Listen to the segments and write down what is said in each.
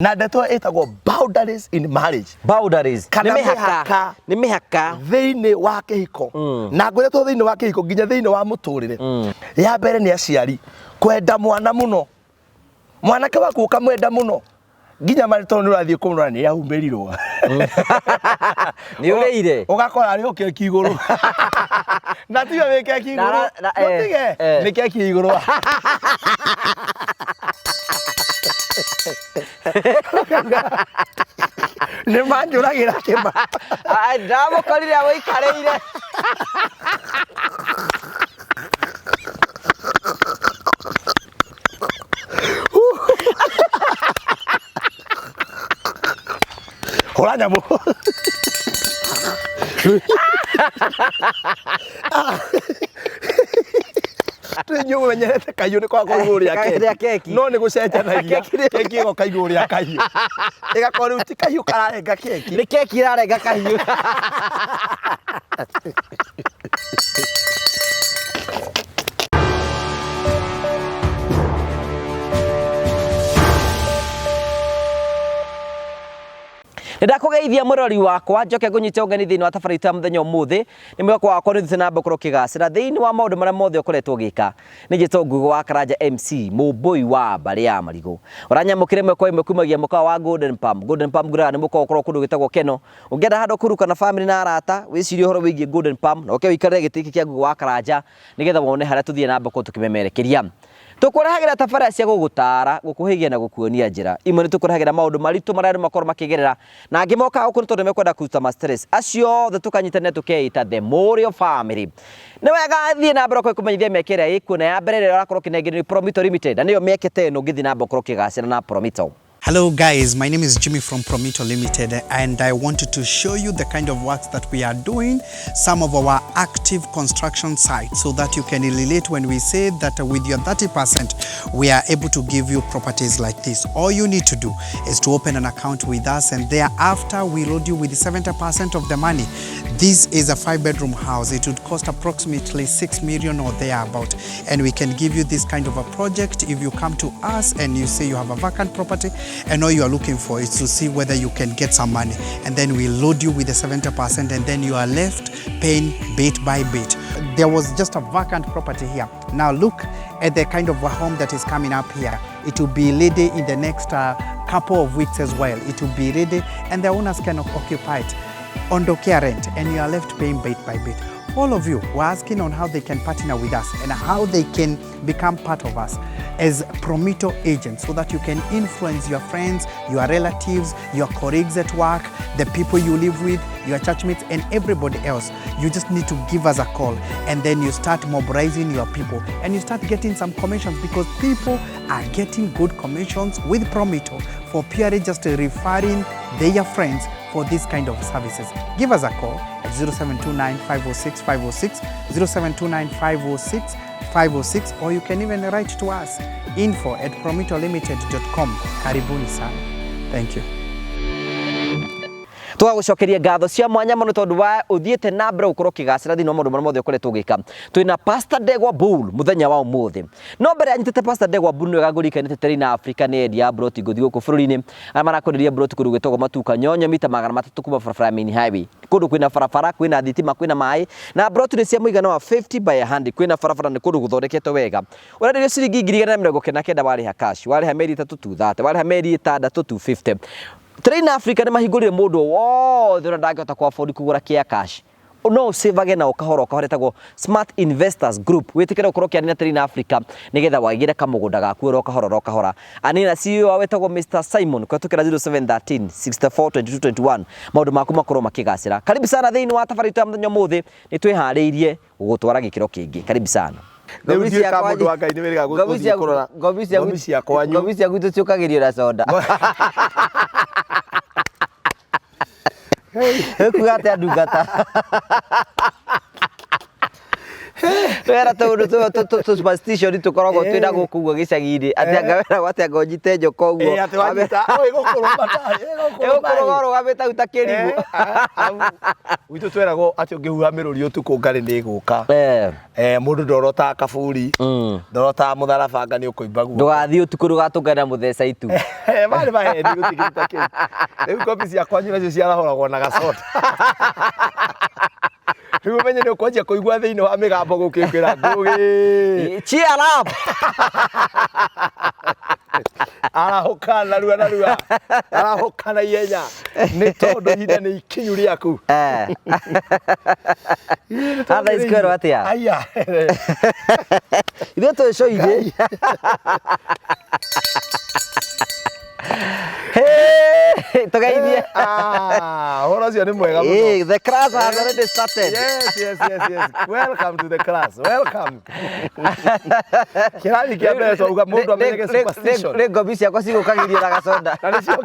Na ndeto ĩtagwo boundaries in marriage. Boundaries. Kana Nĩ mĩhaka. Mĩhaka. Nĩ mĩhaka. Thĩinĩ wa kĩhiko, na ngwĩre to thĩinĩ wa kĩhiko, nginya thĩinĩ wa mũtũrĩre. Ya mbere nĩ aciari kwenda mwana mũno, mwanake waku ũkamwenda mũno nginya marĩ tondũ nĩ ũrathiĩ kũmũrora nĩ aumĩrirwo. Nĩ ũrĩire. Ũgakora arĩ o keki igũrũ na tiwe wĩ keki igũrũ. Na Mũtige nĩ keki igũrũ. Nĩ manjũragĩra kĩma. Ah, ndamũkorire agũikarĩire. Hũra nyamũ. Twĩ ũmenyerete kahiũ nĩ koragwo igũrũ rĩa Rĩa keki keki. no nĩ gũcenjanagia. Keki nĩ- Keki ĩgoka igũrũ rĩa kahiũ, ĩgakorwo rĩu ti kahiũ kararenga keki. Nĩ keki ĩrarenga kahiũ. Nĩ ndakũgeithia mũrori wakwa, njoke ngũnyite ũgeni thĩinĩ wa tabarĩra itũ ya mũthenya ũmũthĩ. Nĩ mwĩhoko wakwa nĩ ũthiĩte na mbere gũkorwo ũkĩgacĩra thĩinĩ wa maũndũ marĩa mothe ũkoretwo ũgĩka. Nĩ njĩtwo Ngugi wa Karanja MC, mũmbũi wa mbarĩ ya marigũ. Ũranyamũkĩra ĩmwe kwa ĩmwe kumagia mũkawa wa Golden Palm. Golden Palm ngwĩraga nĩ mũkawa ũkoragwo kũndũ gwĩtagwo Keno. Ũngĩenda handũ kũruka na famĩlĩ na arata, wĩcirie ũhoro wĩgiĩ Golden Palm na ũke ũikarĩre gĩtĩ gĩkĩ kĩa Ngugi wa Karanja nĩgetha wone harĩa tũthiĩ na mbere gũkorwo tũkĩmemerekeria. Tũkũrehagĩra tabarĩra cia gũgũtaara, gũkũhĩgia na gũkuonia njĩra. Imwe nĩ tũkũrehagĩra maũndũ maritũ marĩa andũ makoragwo makĩgerera na angĩ mokaga gũkũ nĩ tondũ mekwenda kũruta ma stress. Acio othe tũkanyitanĩra tũkeita The Morio Family. Nĩ wega thiĩ na mbere kũmenyithia mĩeke ĩrĩa ĩkuo, na ya mbere ĩrĩa ũrakorwo ũkĩnengerio nĩ Promito Limited, na nĩyo mĩeke ta ĩno ũngĩthiĩ na mbere gũkorwo ũkĩgacĩra na Promito. Hello guys, my name is Jimmy from Promito Limited and I wanted to show you the kind of works that we are doing, some of our active construction sites, so that you can relate when we say that with your 30% we are able to give you properties like this. All you need to do is to open an account with us and thereafter we load you with 70% of the money. This is a 5-bedroom house. It would cost approximately 6 million or thereabout, and we can give you this kind of a project if you come to us and you say you have a vacant property and all you are looking for is to see whether you can get some money, and then we load you with the 70% and then you are left paying bit by bit. There was just a vacant property here. Now look at the kind of a home that is coming up here. It will be ready in the next couple of weeks as well. It will be ready and the owners can occupy it. Ondokea rent, and you are left paying bit by bit. All of you were asking on how they can partner with us and how they can become part of us as Promito agents, so that you can influence your friends, your relatives, your colleagues at work, the people you live with, your churchmates, and everybody else. You just need to give us a call and then you start mobilizing your people and you start getting some commissions, because people are getting good commissions with Promito for purely just referring their friends for this kind of services. Give us a call at 0729 506 506, 0729 506 506, or you can even write to us, info@promitolimited.com. Karibuni sana. Thank you. Tũgagũcokeria ngatho cia mwanya mũno tondũ wa ũthiĩte na mbere gũkorwo ũkĩgacĩra thĩinĩ wa maũndũ marĩa mothe ũkoretwo ũgĩka. Twĩna Pastor Ndegwa Bull mũthenya wa ũmũthĩ. No mbere anyitĩte Pastor Ndegwa Bull, nĩ wega ngũririkanie atĩ Terina Africa nĩ endia ya mburoti ngũthi gũkũ bũrũri-inĩ, arĩa marakwenderia mburoti kũndũ gwĩtagwo Matuka Nyonyo, mita 300 kuma barabara ya main highway. Kũndũ kwĩna barabara, kwĩna thitima, kwĩna maĩ, na mburoti nĩ cia mũigana wa 50 by 100. Kwĩna barabara, nĩ kũndũ gũthondeketwo wega. Ũrenderio ciringi 199,000 warĩha cash, warĩha mĩeri 3 230, warĩha mĩeri 6 250. Terina Africa nĩ mahingũrire mũndũ wothe ũrĩa ndangĩhota kũ afford kũgũra kĩa cash, no ũcĩvage na ũkahora ũkahora, ĩtagwo Smart Investors Group. Wĩtĩkĩre gũkorwo ũkĩaria na Terina Africa nĩgetha wagĩre kamũgũnda gaku oro kahora oro kahora. Anina CEO wao wĩtagwo Mr Simon, kũhetũkĩra 0713 64 22 21, maũndũ maku makorwo makĩgacĩra. Karibu sana thĩinĩ wa tabarĩra itũ ya mũthenya ũmũthĩ, nĩ twĩharĩirie gũgũtwara gĩkĩro kĩngĩ. Karibu sana. Rĩu ndiũĩ kana mũndũ wa Ngai nĩ wĩrĩga gũthiĩ kũrora ngomi cia kwanyu. Ngomi cia gwitũ ciũkagĩrio na soda. Ĩkuga atĩa ndungata? Twera tũndũ tũ superstition tũkoragwo twĩna gũkũ ũguo gĩcagi-inĩ atĩ anga weragwo atĩ anga ũnyite njoka ũguo. Ĩ, atĩ wanyita, oh, ĩgũkũrũma ta- ĩgũkũrũma Ĩgũkũrũma ũrũgamĩte hau ta kĩrimũ. Eh, ah, au. Gwitũ tweragwo atĩ ũngĩhuha mĩrũri ũtukũ ngarĩ nĩ ĩgũka. Eh. Eh, mũndũ ndorotaga kaburi, Mm. ndorotaga mũtharaba anga nĩ ũkũimba guoko. Ndũgathiĩ ũtukũ ndũgatũngane na mũtheca itu. Eh, marĩ maheni gũtirĩ kĩndũ ta kĩu. Rĩu kopi cia kwanyu nacio ciarahũragwo na gacoda. Rĩu ũmenye nĩ ũkwanjia kũigua thĩinĩ wa mĩgambo gũkĩkwĩra ngũgĩ. Cheer up. Arahũka narua narua. Arahũka na ihenya. Nĩ tondũ ihinda nĩ ikinyu rĩaku. Eh. Ĩ, nĩ tondũ Thaa ici kwerwo atĩa? Aya. Ithuĩ twĩ cũinĩ. Hey, tũgeithie. Ah, ũhoro ũcio nĩ mwega mũno. Eh, the class has already started. Yes, yes, yes, yes. Welcome to the class. Welcome. Kĩrathi kĩa mbere twauga mũndũ amenyage superstition. Nĩ ngomi ciakwa cigũkagĩrio na gacoda. Na nĩcio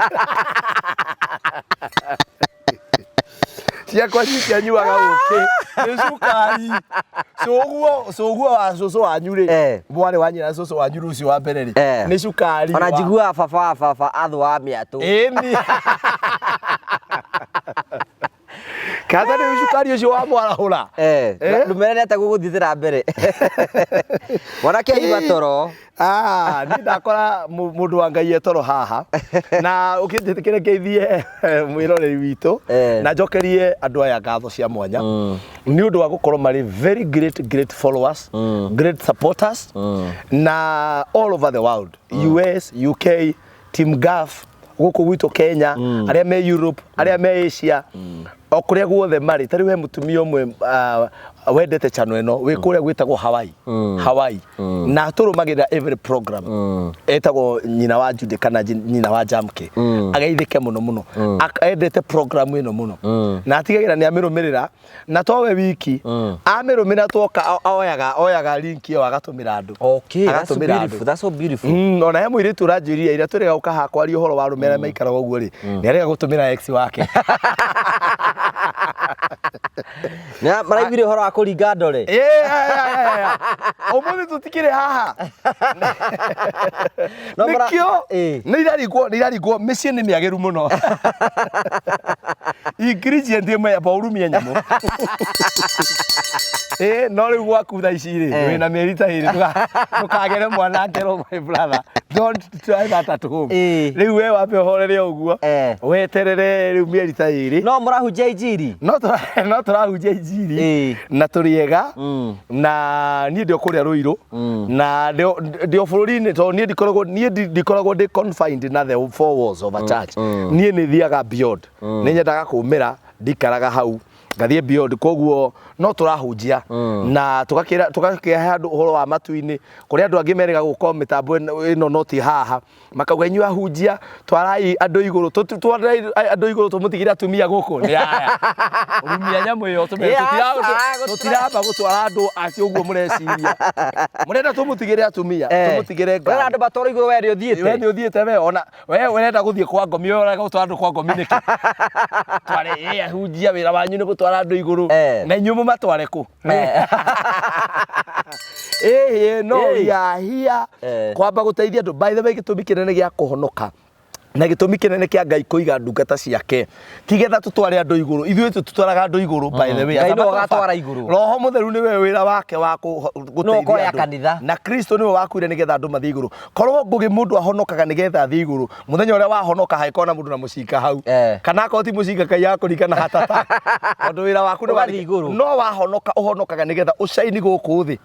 ciakwa citianyuaga ũkĩ nĩ cukari cũguo cũguo wa cũcũ wanyu rĩ Eh. mwarĩ wa nyina cũcũ wanyu rũciũ wa mbere rĩ Eh. nĩ cukari Ona wa- njiguaga baba wa baba athũaga mĩatũ. Ĩni. Kata nĩ cukari ũcio wa mwarahũra. Eh, Eh? ndũmere nĩ atĩa gũgũthiĩte na mbere. Mwanake aigua toro. Ah, niĩ ndakora mũndũ wa Ngai etoro haha na ũkĩnjĩtĩkĩre ngeithie mwĩroreri witũ Eh. na njokerie andũ aya ngatho cia mwanya nĩ ũndũ wa gũkorwo marĩ very great great followers great supporters na all over the world US UK Team Gulf gũkũ gwitũ Kenya arĩa me Europe arĩa me Asia o kũrĩa guothe marĩ ta rĩu he mũtumia ũmwe ah, wendete channel ĩno wĩ kũrĩa gwĩtagwo Hawaii Hawaii na tũrũmagĩrĩra every program etagwo nyina wa Jude kana nyina wa Jamke ageithĩke mũno mũno endete program ĩno mũno na atigagĩra nĩ amĩrũmĩrĩra na towe wiki amĩrũmĩrĩra twoka oyaga oyaga link ĩyo agatũmĩra andũ Okay, that's so Agatũmĩra beautiful. andũ. That's so beautiful. Ona he mũirĩtu ũranjĩrire ira tũrĩga gũka haha kwaria ũhoro wa arũme arĩa maikaraga ũguo rĩ nĩ arega gũtũmĩra ex wake Na maraiguire ũhoro wa kũringa ndore. Ũmũthĩ tũtikĩrĩ haha No mara- nĩkĩo Ĩ. nĩ iraringwo nĩ iraringwo mĩciĩ nĩ mĩagĩru mũno ingredient ĩmwe ya ũrumie nyamũ ĩ no rĩu gwaku thaa ici rĩ Eh. wĩna mĩeri ta ĩrĩ ndũkagere mwana ngero my brother don't try that at home Ĩ. rĩu we wambe ũhorere ũguo Eh. weterere rĩu mĩeri ta ĩrĩ No mũrahunjia injiri. no no tũrahunjia injiri Ĩ. na tũrĩ ega Mm. na niĩ ndĩ o kũrĩa Rũirũ na ndĩ o bũrũri-inĩ tondũ niĩ ndikoragwo niĩ ndikoragwo ndĩ confined na the four walls of a church niĩ nĩ thiaga beyond nĩ nyendaga kũmĩra ndikaraga hau ngathiĩ beyond koguo no tũrahunjia na tũgakĩra tũgakĩhe andũ ũhoro wa matu-inĩ kũrĩa andũ angĩ merĩga gũkorwo mĩtambo ĩno no ti haha makauga inyuĩ ahunjia twarai andũ igũrũ twarai andũ igũrũ tũmũtigĩre atumia gũkũ nĩ aya rumia nyamũ ĩyo tũmere Yeah, aca, tũtiramba gũtwara andũ acio ũguo mũreciria mũrenda tũmũtigĩre atumia tũmũtigĩre Ũrera andũ matwarwo igũrũ we nĩ we ũthiĩte. nĩ ũthiĩte we ona we ũrenda gũthiĩ kwa ngomi we ũrenda gũtwara andũ kwa ngomi nĩkĩ tware ĩ ahunjia wĩra wanyu nĩ gũtwara andũ igũrũ Eh. na inyuĩ mũmatware kũ Eh. ĩhĩ no Ĩĩ. we are here Eh. kwamba gũteithia andũ by the way gĩtũmi kĩnene gĩa kũhonoka na gĩtũmi kĩnene kĩa Ngai kũiga ndungata ciake ti getha tũtware andũ igũrũ ithuĩ tũtwaraga andũ igũrũ by the way Ngai As a nĩwe matter of fact, ũgatwara igũrũ. Roho Mũtheru nĩwe wĩra wake wa Nĩwe gũteithia ũkoya andũ. kanitha. na Kristo nĩwe wakuire nĩgetha andũ mathiĩ igũrũ korwo ngũgĩ mũndũ ahonokaga nĩgetha athiĩ igũrũ mũthenya ũrĩa wahonoka hangĩkorwo na mũndũ na mũcinga hau Eh. kana akorwo ti mũcinga Ngai akũringa na hatata tondũ wĩra waku nĩ Ũgathiĩ igũrũ. no wahonoka ũhonokaga nĩgetha ũcaini gũkũ thĩ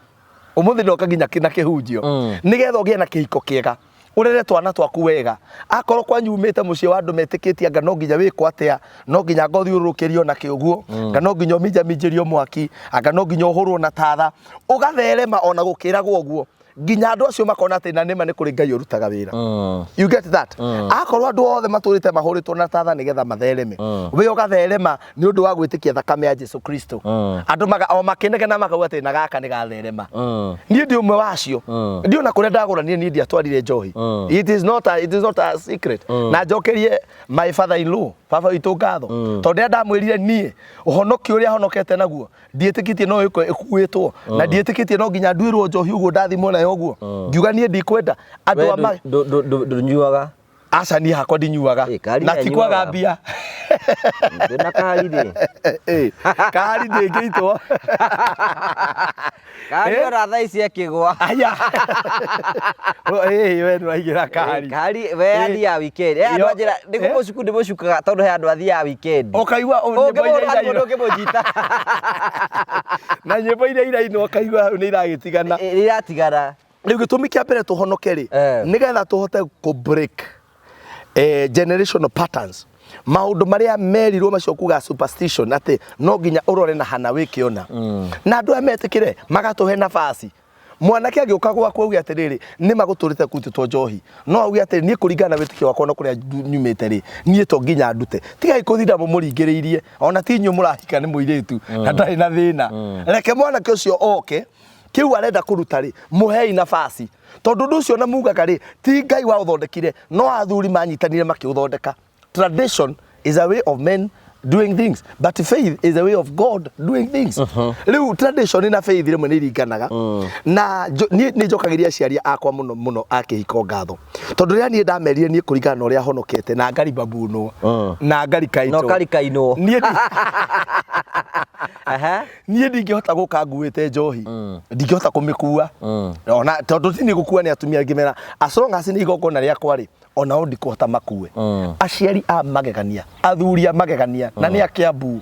ũmũthĩ ndoka nginya na kĩhunjio nĩgetha ũgĩe na kĩhiko kĩega ũrere twana twaku wega akorwo kwanyu umĩte mũciĩ wa andũ metĩkĩtie anga no nginya wĩkwo atĩa no nginya anga ũthiũrũrũkĩrio na kĩũguo anga no nginya ũminjaminjĩrio mwaki anga no nginya ũhũrwo na tatha ũgatherema ona gũkĩragwo ũguo Nginya andũ acio makona atĩ na nĩma nĩ kũrĩ Ngai ũrutaga wĩra. You get that? Akorwo andũ othe matũrĩte mahũrĩtwo na tatha nĩgetha mathereme, we ũgatherema nĩ ũndũ wa gwĩtĩkia thakame ya Jesu Kristo. Andũ maga, o makĩnegena makauga atĩ na gaka nĩ gatherema. Niĩ ndĩ ũmwe wacio. Ndiĩ ona kũrĩa ndagũranie niĩ ndiatwarire njohi. It is not a secret. Na njokerie my father in law, baba witũ, ngatho, tondũ rĩrĩa ndamwĩrire niĩ ũhonokio ũrĩa honokete naguo ndiĩtĩkĩtie no ĩko ĩkuĩtwo na ndiĩtĩkĩtie no nginya nduĩrwo njohi ũguo ndathimwo nayo ũguo, ngiuga niĩ ndikwenda andũ a ma Ndũnyuaga? Aca, niĩ hakwa ndinyuaga. Ĩ, kari Na ti kwaga nĩanyuaga. mbia. Ndĩna kahari rĩ. Ĩ, kahari ndĩngĩitwo. Kahari. Eh? Ona thaa ici akĩgwa. Aya. Ĩ, we nĩwaigĩra kahari. Kahari we athiaga weekend. Eh, andũ anjĩra ndĩkũmũcuku ndĩmũcukaga tondũ he andũ athiaga weekend. Ũkaigua nyĩmbo iria Ũngĩmũhũra irainwo. mũndũ ũngĩmũnyita. Na nyĩmbo iria irainwo ũkaigua hau nĩ iragĩtigana. Ĩ, iratigana. Rĩu gĩtũmi kĩa mbere tũhonoke rĩ, nĩgetha tũhote kũ break generational patterns, maũndũ marĩa merirwo macio kuga superstition atĩ no nginya ũrore na hana wĩkĩona na andũ aya metĩkĩre magatũhe nabasi. Mwanake agĩũka gwaku auge atĩrĩrĩ, nĩ magũtũrĩte kutĩtwo njohi, no auge atĩrĩ, niĩ kũringana na wĩtĩkio wakwa na kũrĩa nyumĩte rĩ, niĩ to nginya ndute. Tigai kũthinda mũmũringĩrĩirie, ona ti inyuĩ mũrahika, nĩ mũirĩtu na ndarĩ na thĩna. Reke mwanake ũcio oke kĩu arenda kũruta rĩ, mũhei nabasi, tondũ ũndũ ũcio na mugaga rĩ, ti Ngai wa ũthondekire, no athuri manyitanire makĩũthondeka. Tradition is a way of men doing things, but faith is a way of God doing things. Rĩu tradition na faith rĩmwe nĩ iringanaga na niĩ nĩ njokagĩria aciari akwa mũno mũno a kĩhiko ngatho, tondũ rĩrĩa niĩ ndamerire niĩ kũringana na ũrĩa honokete na ngaribabunwo na ngarikaitwo Na ũkarikainwo. niĩ niĩ ndingĩhota gũka nguĩte njohi, ndingĩhota kũmĩkua ona tondũ ti nĩ gũkua nĩ atumia ngĩmera, as long as nĩ igongona rĩakwa rĩ, onao ndikũhota makue. Aciari a magegania, athuri a magegania, na nĩ a Kiambu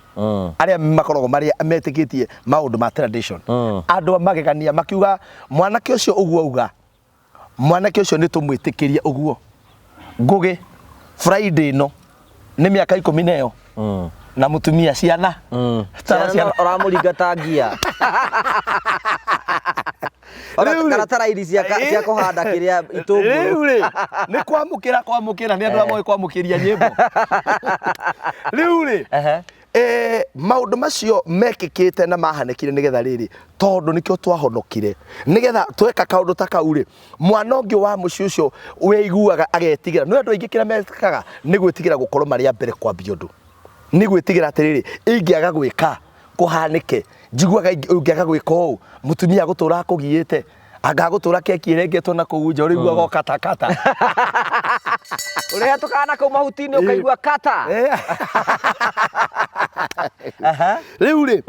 arĩa makoragwo marĩa metĩkĩtie maũndũ ma tradition, andũ a magegania makiuga mwanake ũcio ũguo auga, mwanake ũcio nĩ tũmwĩtĩkĩrie ũguo. Ngũgĩ, Friday ĩno nĩ mĩaka 10 na ĩyo na mũtumia, ciana. Tara. Ciana ũramũringa ta ngia. Ona Rĩu rĩ- kana ta raini cia kũhanda kĩrĩa itũngũrũ. Rĩu rĩ, nĩ kwamũkĩra kwamũkĩra nĩ andũ amwe kwamũkĩria nyĩmbo rĩu rĩ. Maũndũ macio mekĩkĩte na mahanĩkire nĩgetha rĩrĩ, tondũ nĩkĩo twahonokire, nĩgetha tweka kaũndũ ta kau rĩ, mwana ũngĩ wa mũciĩ ũcio wĩiguaga agetigĩra. Nĩ andũ aingĩ kĩrĩa mekaga nĩ gwĩtigĩra gũkorwo marĩ a mbere kwambia ũndũ, nĩ gwĩtigĩra atĩrĩrĩ, ingĩaga gwĩka kũhanĩke, njiguaga ũngĩaga gwĩka ũũ mũtumia agũtũra akũgiĩte, anga agũtũra keki ĩrengetwo na kũu nja ũrĩiguaga ũkatakata. Ũrĩhetũkaga na kũu mahuti-inĩ ũkaigua kata. Rĩu rĩ,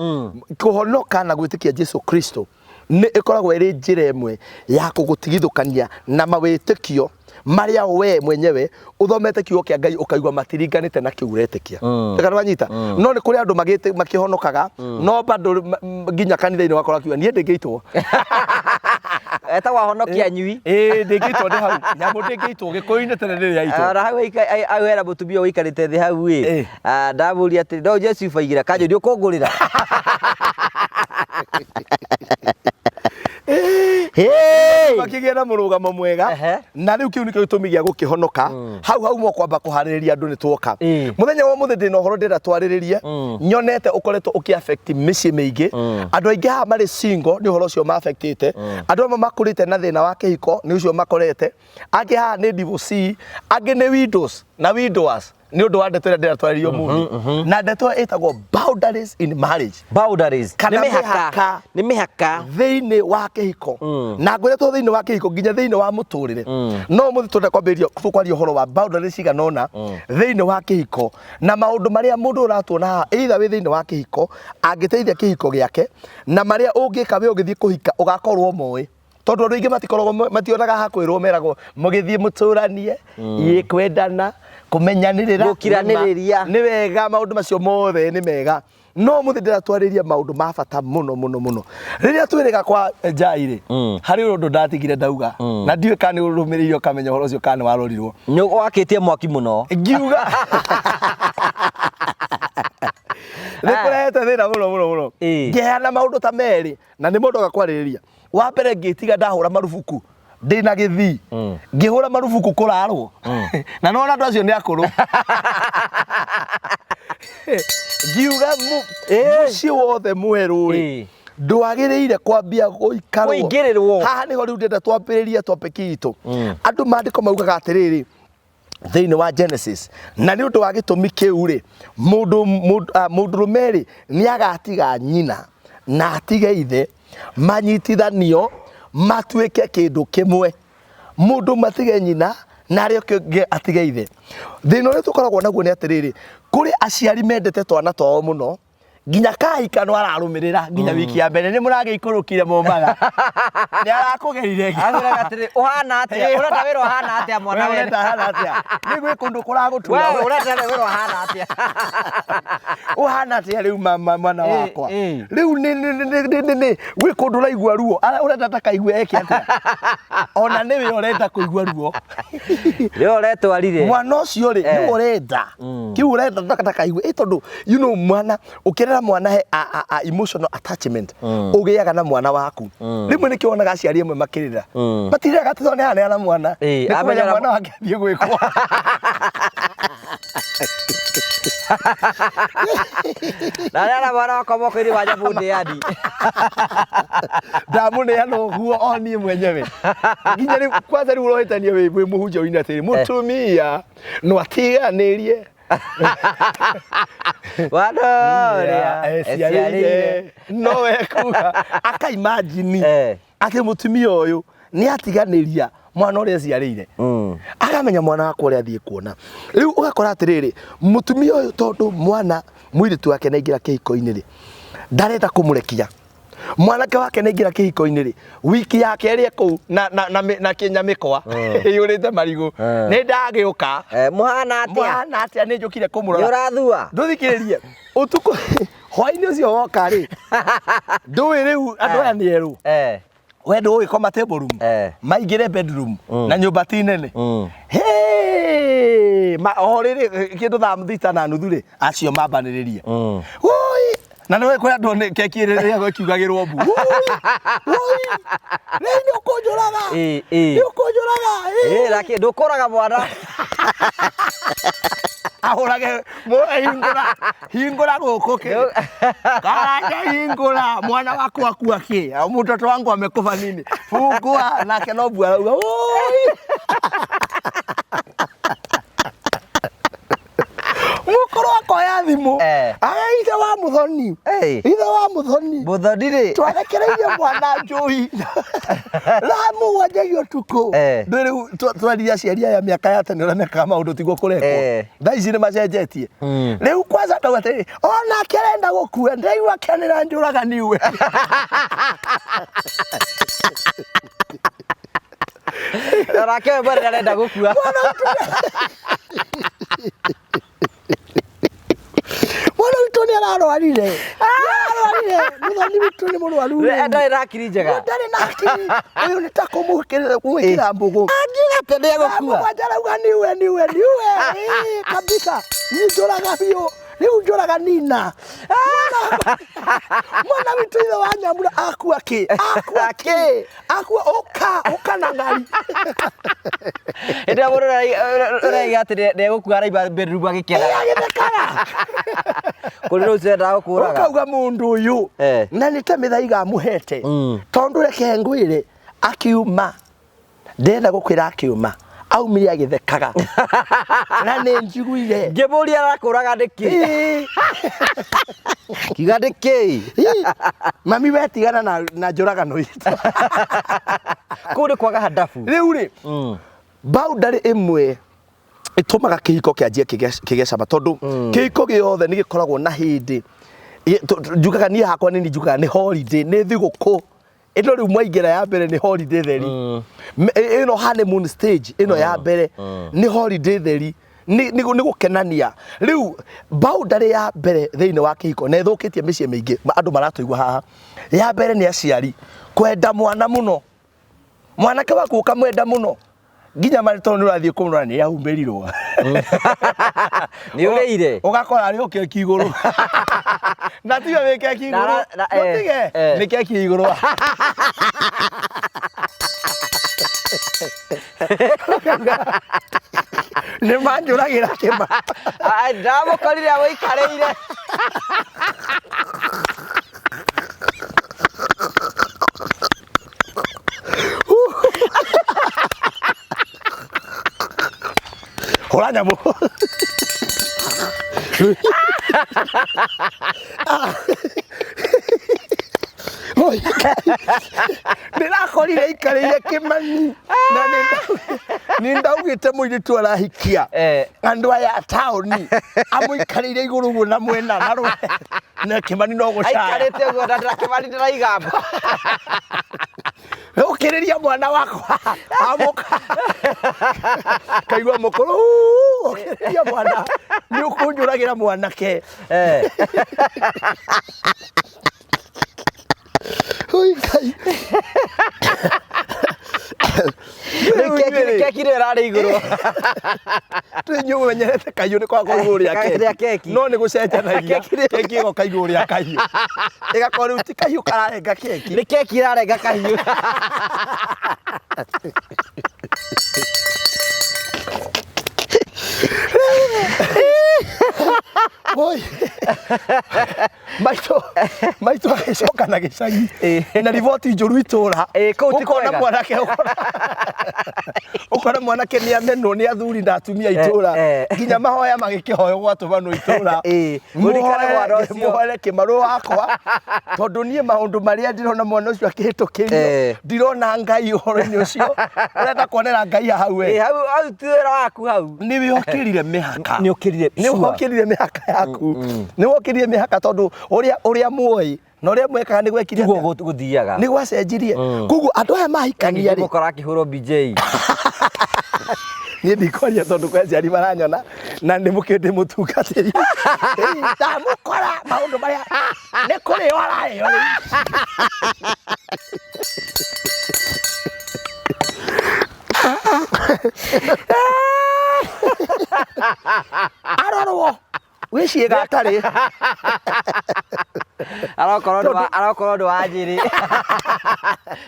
kũhonoka na gwĩtĩkia Jesu Kristo nĩ ĩkoragwo ĩrĩ njĩra ĩmwe ya kũgũtigithũkania na mawĩtĩkio marĩa we mwenyewe ũthomete kiugo kĩa Ngai ũkaigua matiringanĩte na kĩu ũretĩkia. Reka nĩwanyita, no nĩ kũrĩ andũ makĩhonokaga no bado nginya kanitha-inĩ wakora akiuga niĩ ndĩngĩitwo. Etagwo ahonokia anyui. Ĩĩ, ndĩngĩitwo, ndĩ hau nyamũ ndĩngĩitwo gĩkũyũ-inĩ tene nĩ yaitwo. Ona hau hau hena mũtumia ũikarĩte thĩ hau ĩ. Ah, ndamũria atĩrĩ, no nje cuba igĩrĩ kanjũria ũkũngũrĩra. Hey! Makĩgĩa na mũrũgamo mwega. Na rĩu kĩu nĩkĩo gĩtũmi gĩa gũkĩhonoka. Hau hau mokwamba kũharĩrĩria andũ nĩ tuoka. Mũthenya wa ũmũthĩ ndĩna ũhoro ndĩrenda twarĩrĩrie, nyonete ũkoretwo ũkĩ affect mĩciĩ mĩingĩ. Andũ aingĩ haha marĩ single nĩ ũhoro ũcio ma affectĩte. Andũ amwe makũrĩte na thĩna wa kĩhiko nĩ ũcio makorete, angĩ haha nĩ divorcee, angĩ nĩ widows na widowers, nĩ ũndũ wa ndeto ĩrĩa ndĩrenda twarĩrie ũmũthĩ, na ndeto ĩyo ĩtagwo boundaries in marriage. Boundaries. Kana Nĩ mĩhaka. mĩhaka. Nĩ mĩhaka. Thĩinĩ wa kĩhiko, na ngwĩre to thĩinĩ wa kĩhiko, nginya thĩinĩ wa mũtũrĩre. No mũthĩ tũrenda kwambĩrĩria tũkwaria ũhoro wa boundaries cigana ũna thĩinĩ wa kĩhiko na maũndũ marĩa mũndũ ũratuona haha, either wĩ thĩinĩ wa kĩhiko angĩteithia kĩhiko gĩake, na marĩa ũngĩka wĩ ũgĩthiĩ kũhika ũgakorwo moĩ, tondũ andũ aingĩ matikoragwo mationaga hakwĩrwo, meragwo mũgĩthiĩ mũtũranie ĩ kwendana kũmenyanĩrĩra. Gũkiranĩrĩria. Nĩ wega, maũndũ macio mothe nĩ mega, no mũthĩ ndĩratwarĩria maũndũ ma bata mũno mũno mũno. Rĩrĩa twĩrĩga kwa njai rĩ, harĩ ũndũ ndatigire ndauga na ndiũĩ kana nĩ ũrũmĩrĩire ũkamenya ũhoro ũcio kana nĩ warorirwo. Nĩ wakĩtie mwaki mũno. Ngiuga nĩ kũrehete thĩna mũno mũno mũno. Ngĩheana maũndũ ta merĩ na nĩ mũndũ agakwarĩrĩria. Wa mbere ngĩtiga ndahũra marubuku ndĩna gĩthii, ngĩhũra marubuku kũrarwo, na nona andũ acio nĩ akũrũ. Ngiuga mũciĩ wothe mwerũ rĩ, ndwagĩrĩire kwambia gũikarwo Kũingĩrĩrwo. Haha nĩho rĩu ndĩrenda twambĩrĩrie topic itũ. Andũ maandĩko maugaga atĩrĩrĩ thĩinĩ wa Genesis, na nĩ ũndũ wa gĩtũmi kĩu rĩ, mũndũrũme rĩ nĩ agatiga nyina na atige ithe, manyitithanio matuĩke kĩndũ kĩmwe. Mũndũ ũmwe atige nyina na arĩa ũngĩ atige ithe. Thĩna ũrĩa tũkoragwo naguo nĩ atĩrĩrĩ, kũrĩ aciari mendete twana twao mũno, nginya kahika no ararũmĩrĩra nginya wiki ya mbere nĩ mũragĩikũrũkire Mombatha, nĩ arakũgerire. Akwĩraga atĩrĩ, ũhana atĩa? Ũrenda wĩra ũhana atĩa mwana we? We? Ũrenda hana atĩa? Nĩ gwĩ kũndũ kũragũtura. We ũrenda wĩra ũhana atĩa? Ũhana atĩa rĩu mama mwana wakwa? Rĩu nĩ gwĩ kũndũ ũraigua ruo. Ũrenda ndakaigue eke atĩa? Ona nĩwe ũrenda kũigua ruo. Rĩo ũretwarire. Mwana ũcio rĩ, nĩwe ũrenda kĩu ũrenda ndakaigue, tondũ you know mwana ũkĩrera mwana he a emotional attachment ũgĩaga na mwana waku. Rĩmwe nĩkĩo wonaga aciari amwe makĩrĩra, matirĩraga atĩ tondũ nĩaraneana mwana, nĩ kũmenya mwana wake athiĩ gwĩkwo. Na mwana wakwa moko-inĩ ma nyamũ ndĩani. Ndamũneana ũguo o niĩ mwenyewe nginya rĩu. Kwanza rĩu ũrohĩtania wĩ mũhunjia ũine atĩrĩ, mũtumia no atiganĩrie mwana ũrĩa eciarĩire, no ekuga akaimagine atĩ mũtumia ũyũ nĩ atiganĩria mwana ũrĩa eciarĩire, akamenya mwana wakwa ũrĩa athiĩ kuona. Rĩu ũgakora atĩrĩrĩ, mũtumia ũyũ tondũ mwana mũirĩtu wake nĩ aingĩra kĩhiko-inĩ rĩ, ndarenda kũmũrekia. Mwanake wake nĩ aingĩra kĩhiko-inĩ rĩ, wiki ya kerĩ kũu na kĩnyamĩkwa ĩiyũrĩte marigũ, nĩ ndagĩũka. Mũhana atĩa? Mwana atĩa? Nĩ njũkire Nĩ kũmũrora. ũrathua? Ndũthikĩrĩrie, ũtukũ hwainĩ ũcio woka rĩ, ndũĩ rĩu andũ aya nĩ erũ. We ndũgũgĩkoma table room, maingĩre bedroom, na nyũmba ti nene. Hey, o rĩrĩ kĩndũ thaa 6:30 rĩ, acio mambanĩrĩrie. Woi, na nĩ kwĩ andũ nĩ keki ĩrĩa ĩkiugagĩrwo mbu. Woi, woi, rĩu nĩ ũkũnjũraga, nĩ ũkũnjũraga. Lakini ndũkũraga mwana. Ahũrage hingũra hingũra gũkũ kĩ karanja, hingũra, mwana waku akua kĩ? Mtoto wangu amekufa nini? Fungua. Nake no mbu arauga woi. Mũkũrũ akoya thimũ. Aya, ithe wa Mũthoni, ithe wa Mũthoni. Mũthoni rĩ. Twarekereirie mwana njũi thaa 7 ũtukũ. Ndũĩ rĩu twaririe aciari aya mĩaka ya tene ũrĩa mekaga maũndũ tiguo kũrekwo. Thaa ici nĩ macenjetie. Rĩu kwanza ndauga atĩrĩrĩ, onake arenda gũkua, ndĩraigua akĩanĩra njũraga niwe. Onake we mwene arenda gũkua. Mwana witũ nĩ ararwarire, nĩ ararwarire, Mũthoni witũ nĩ mũrwaru rĩu. Ndarĩ na akiri njega. Ndarĩ na akiri, ũyũ nĩ ta kũmwĩkĩra mbũgũ. Angiuga atĩ nĩ egũkua. 7 arauga niwe, niwe, niwe. Ĩĩ, kabisa niĩ njũraga biũ rĩu, njũraga nina mwana witũ. Ithe wa Nyambura akua kĩ? Akua kĩ? Akua ũka ũka na ngari. Hĩndĩ ĩrĩa mũndũ ũraiga atĩ nĩ egũkua araima bedroom agĩkena. Agĩthekaga. Kũrĩ rũcio endaga gũkũraga. Ũkauga mũndũ ũyũ na nĩ ta mĩthaiga amũhete, tondũ reke ngwĩre, akiuma ndĩrenda gũkwĩra, akiuma aumire agĩthekaga na nĩ njiguire. Ngĩmũria arakũraga nĩkĩ? Kiuga nĩkĩ? Ĩĩ. Mami we tigana na njũragano itũ. Kũu nĩ kwaga handabu. Rĩu rĩ, boundary ĩmwe ĩtũmaga kĩhiko kĩanjie kĩgĩe cama, tondũ kĩhiko gĩothe nĩ gĩkoragwo na hĩndĩ njugaga niĩ hakwa nĩ njugaga nĩ holiday, nĩ thigũkũ ĩno. Rĩu mwaingĩra ya mbere nĩ holiday theri. Ĩno honeymoon stage ĩno ya mbere nĩ holiday theri, nĩ gũkenania. Rĩu boundary ya mbere thĩinĩ wa kĩhiko na ĩthũkĩtie mĩciĩ mĩingĩ, andũ maratũigua haha, ya mbere nĩ aciari kwenda mwana mũno. Mwanake waku ũkamwenda mũno. Nginya marĩ tondũ nĩ ũrathiĩ kũmũrora nĩ aumĩrirwo. Nĩ ũrĩire. Ũgakora arĩ o keki igũrũ. Na tiwe wĩ keki igũrũ. Na Mũtige eh. nĩ keki igũrũ. Nĩ manjũragĩra kĩma. Ah, ndamũkorire agũikarĩire. Hũra nyamũ. Oi, ndĩrakorire aikarĩire kĩmani na nĩ ndaugĩte mũirĩtu arahikia andũ aya a taũni amũikarĩire igũrũ ũguo na mwena na rwe na kĩmani no gũcaya. Aikarĩte ũguo na Kĩmani ndĩraigamba. Ũkĩrĩria mwana wakwa amũka kaigua mũkũrũ ũkĩrĩria mwana nĩ ũkũnjũragĩra mwanake. Oi, Ngai. Rĩu keki nĩyo ĩrarĩ igũrũ. Twĩ inyuĩ mũmenyerete kahiũ nĩ koragwo igũrũ rĩa Rĩa keki. No nĩ gũcenjanagia. Keki nĩ- Keki ĩgoka igũrũ rĩa kahiũ. Ĩgakorwo rĩu ti kahiũ kararenga keki. Nĩ keki ĩrarenga kahiũ. Oi. Maitũ maitũ agĩcoka na gĩcagi na riboti njũru itũra. Ĩ, kũu ti Ũkona kwega. mwanake ũkona mwanake nĩ amenwo nĩ athuri na atumia itũra nginya mahoya magĩkĩhoywo gwatũmanwo itũra. Ĩ, mũrikane mwana ũcio. Mũhoere kĩmarũ wakwa tondũ niĩ maũndũ marĩa ndĩrona mwana ũcio akĩhĩtũkĩrio ndirona Ngai ũhoro-inĩ ũcio ũrenda kuonera Ngai hau we. Ĩ, hau hau ti wĩra waku hau. Nĩ wĩokĩrire mĩhaka. Nĩ ũkĩrire, Nĩ sure. wokĩrire mĩhaka yaku. Nĩ wokĩrire mĩhaka tondũ ũrĩa ũrĩa muoĩ na ũrĩa mwekaga nĩ gwekire Tiguo atĩa? gũthiaga. Nĩ gwacenjirie. Koguo andũ aya mahikania rĩ, Mũkora akĩhũrwo BJ. Niĩ ndikwaria tondũ kwĩ aciari maranyona na nĩ mũkĩ ndĩ mũtungatĩri. Ĩĩ, ndamũkora maũndũ marĩa nĩ kũrĩo ararĩo rĩu. Arorwo wĩ ciĩga atarĩ. Arokorwo ndũ wa arokorwo ndũ wa njĩrĩ.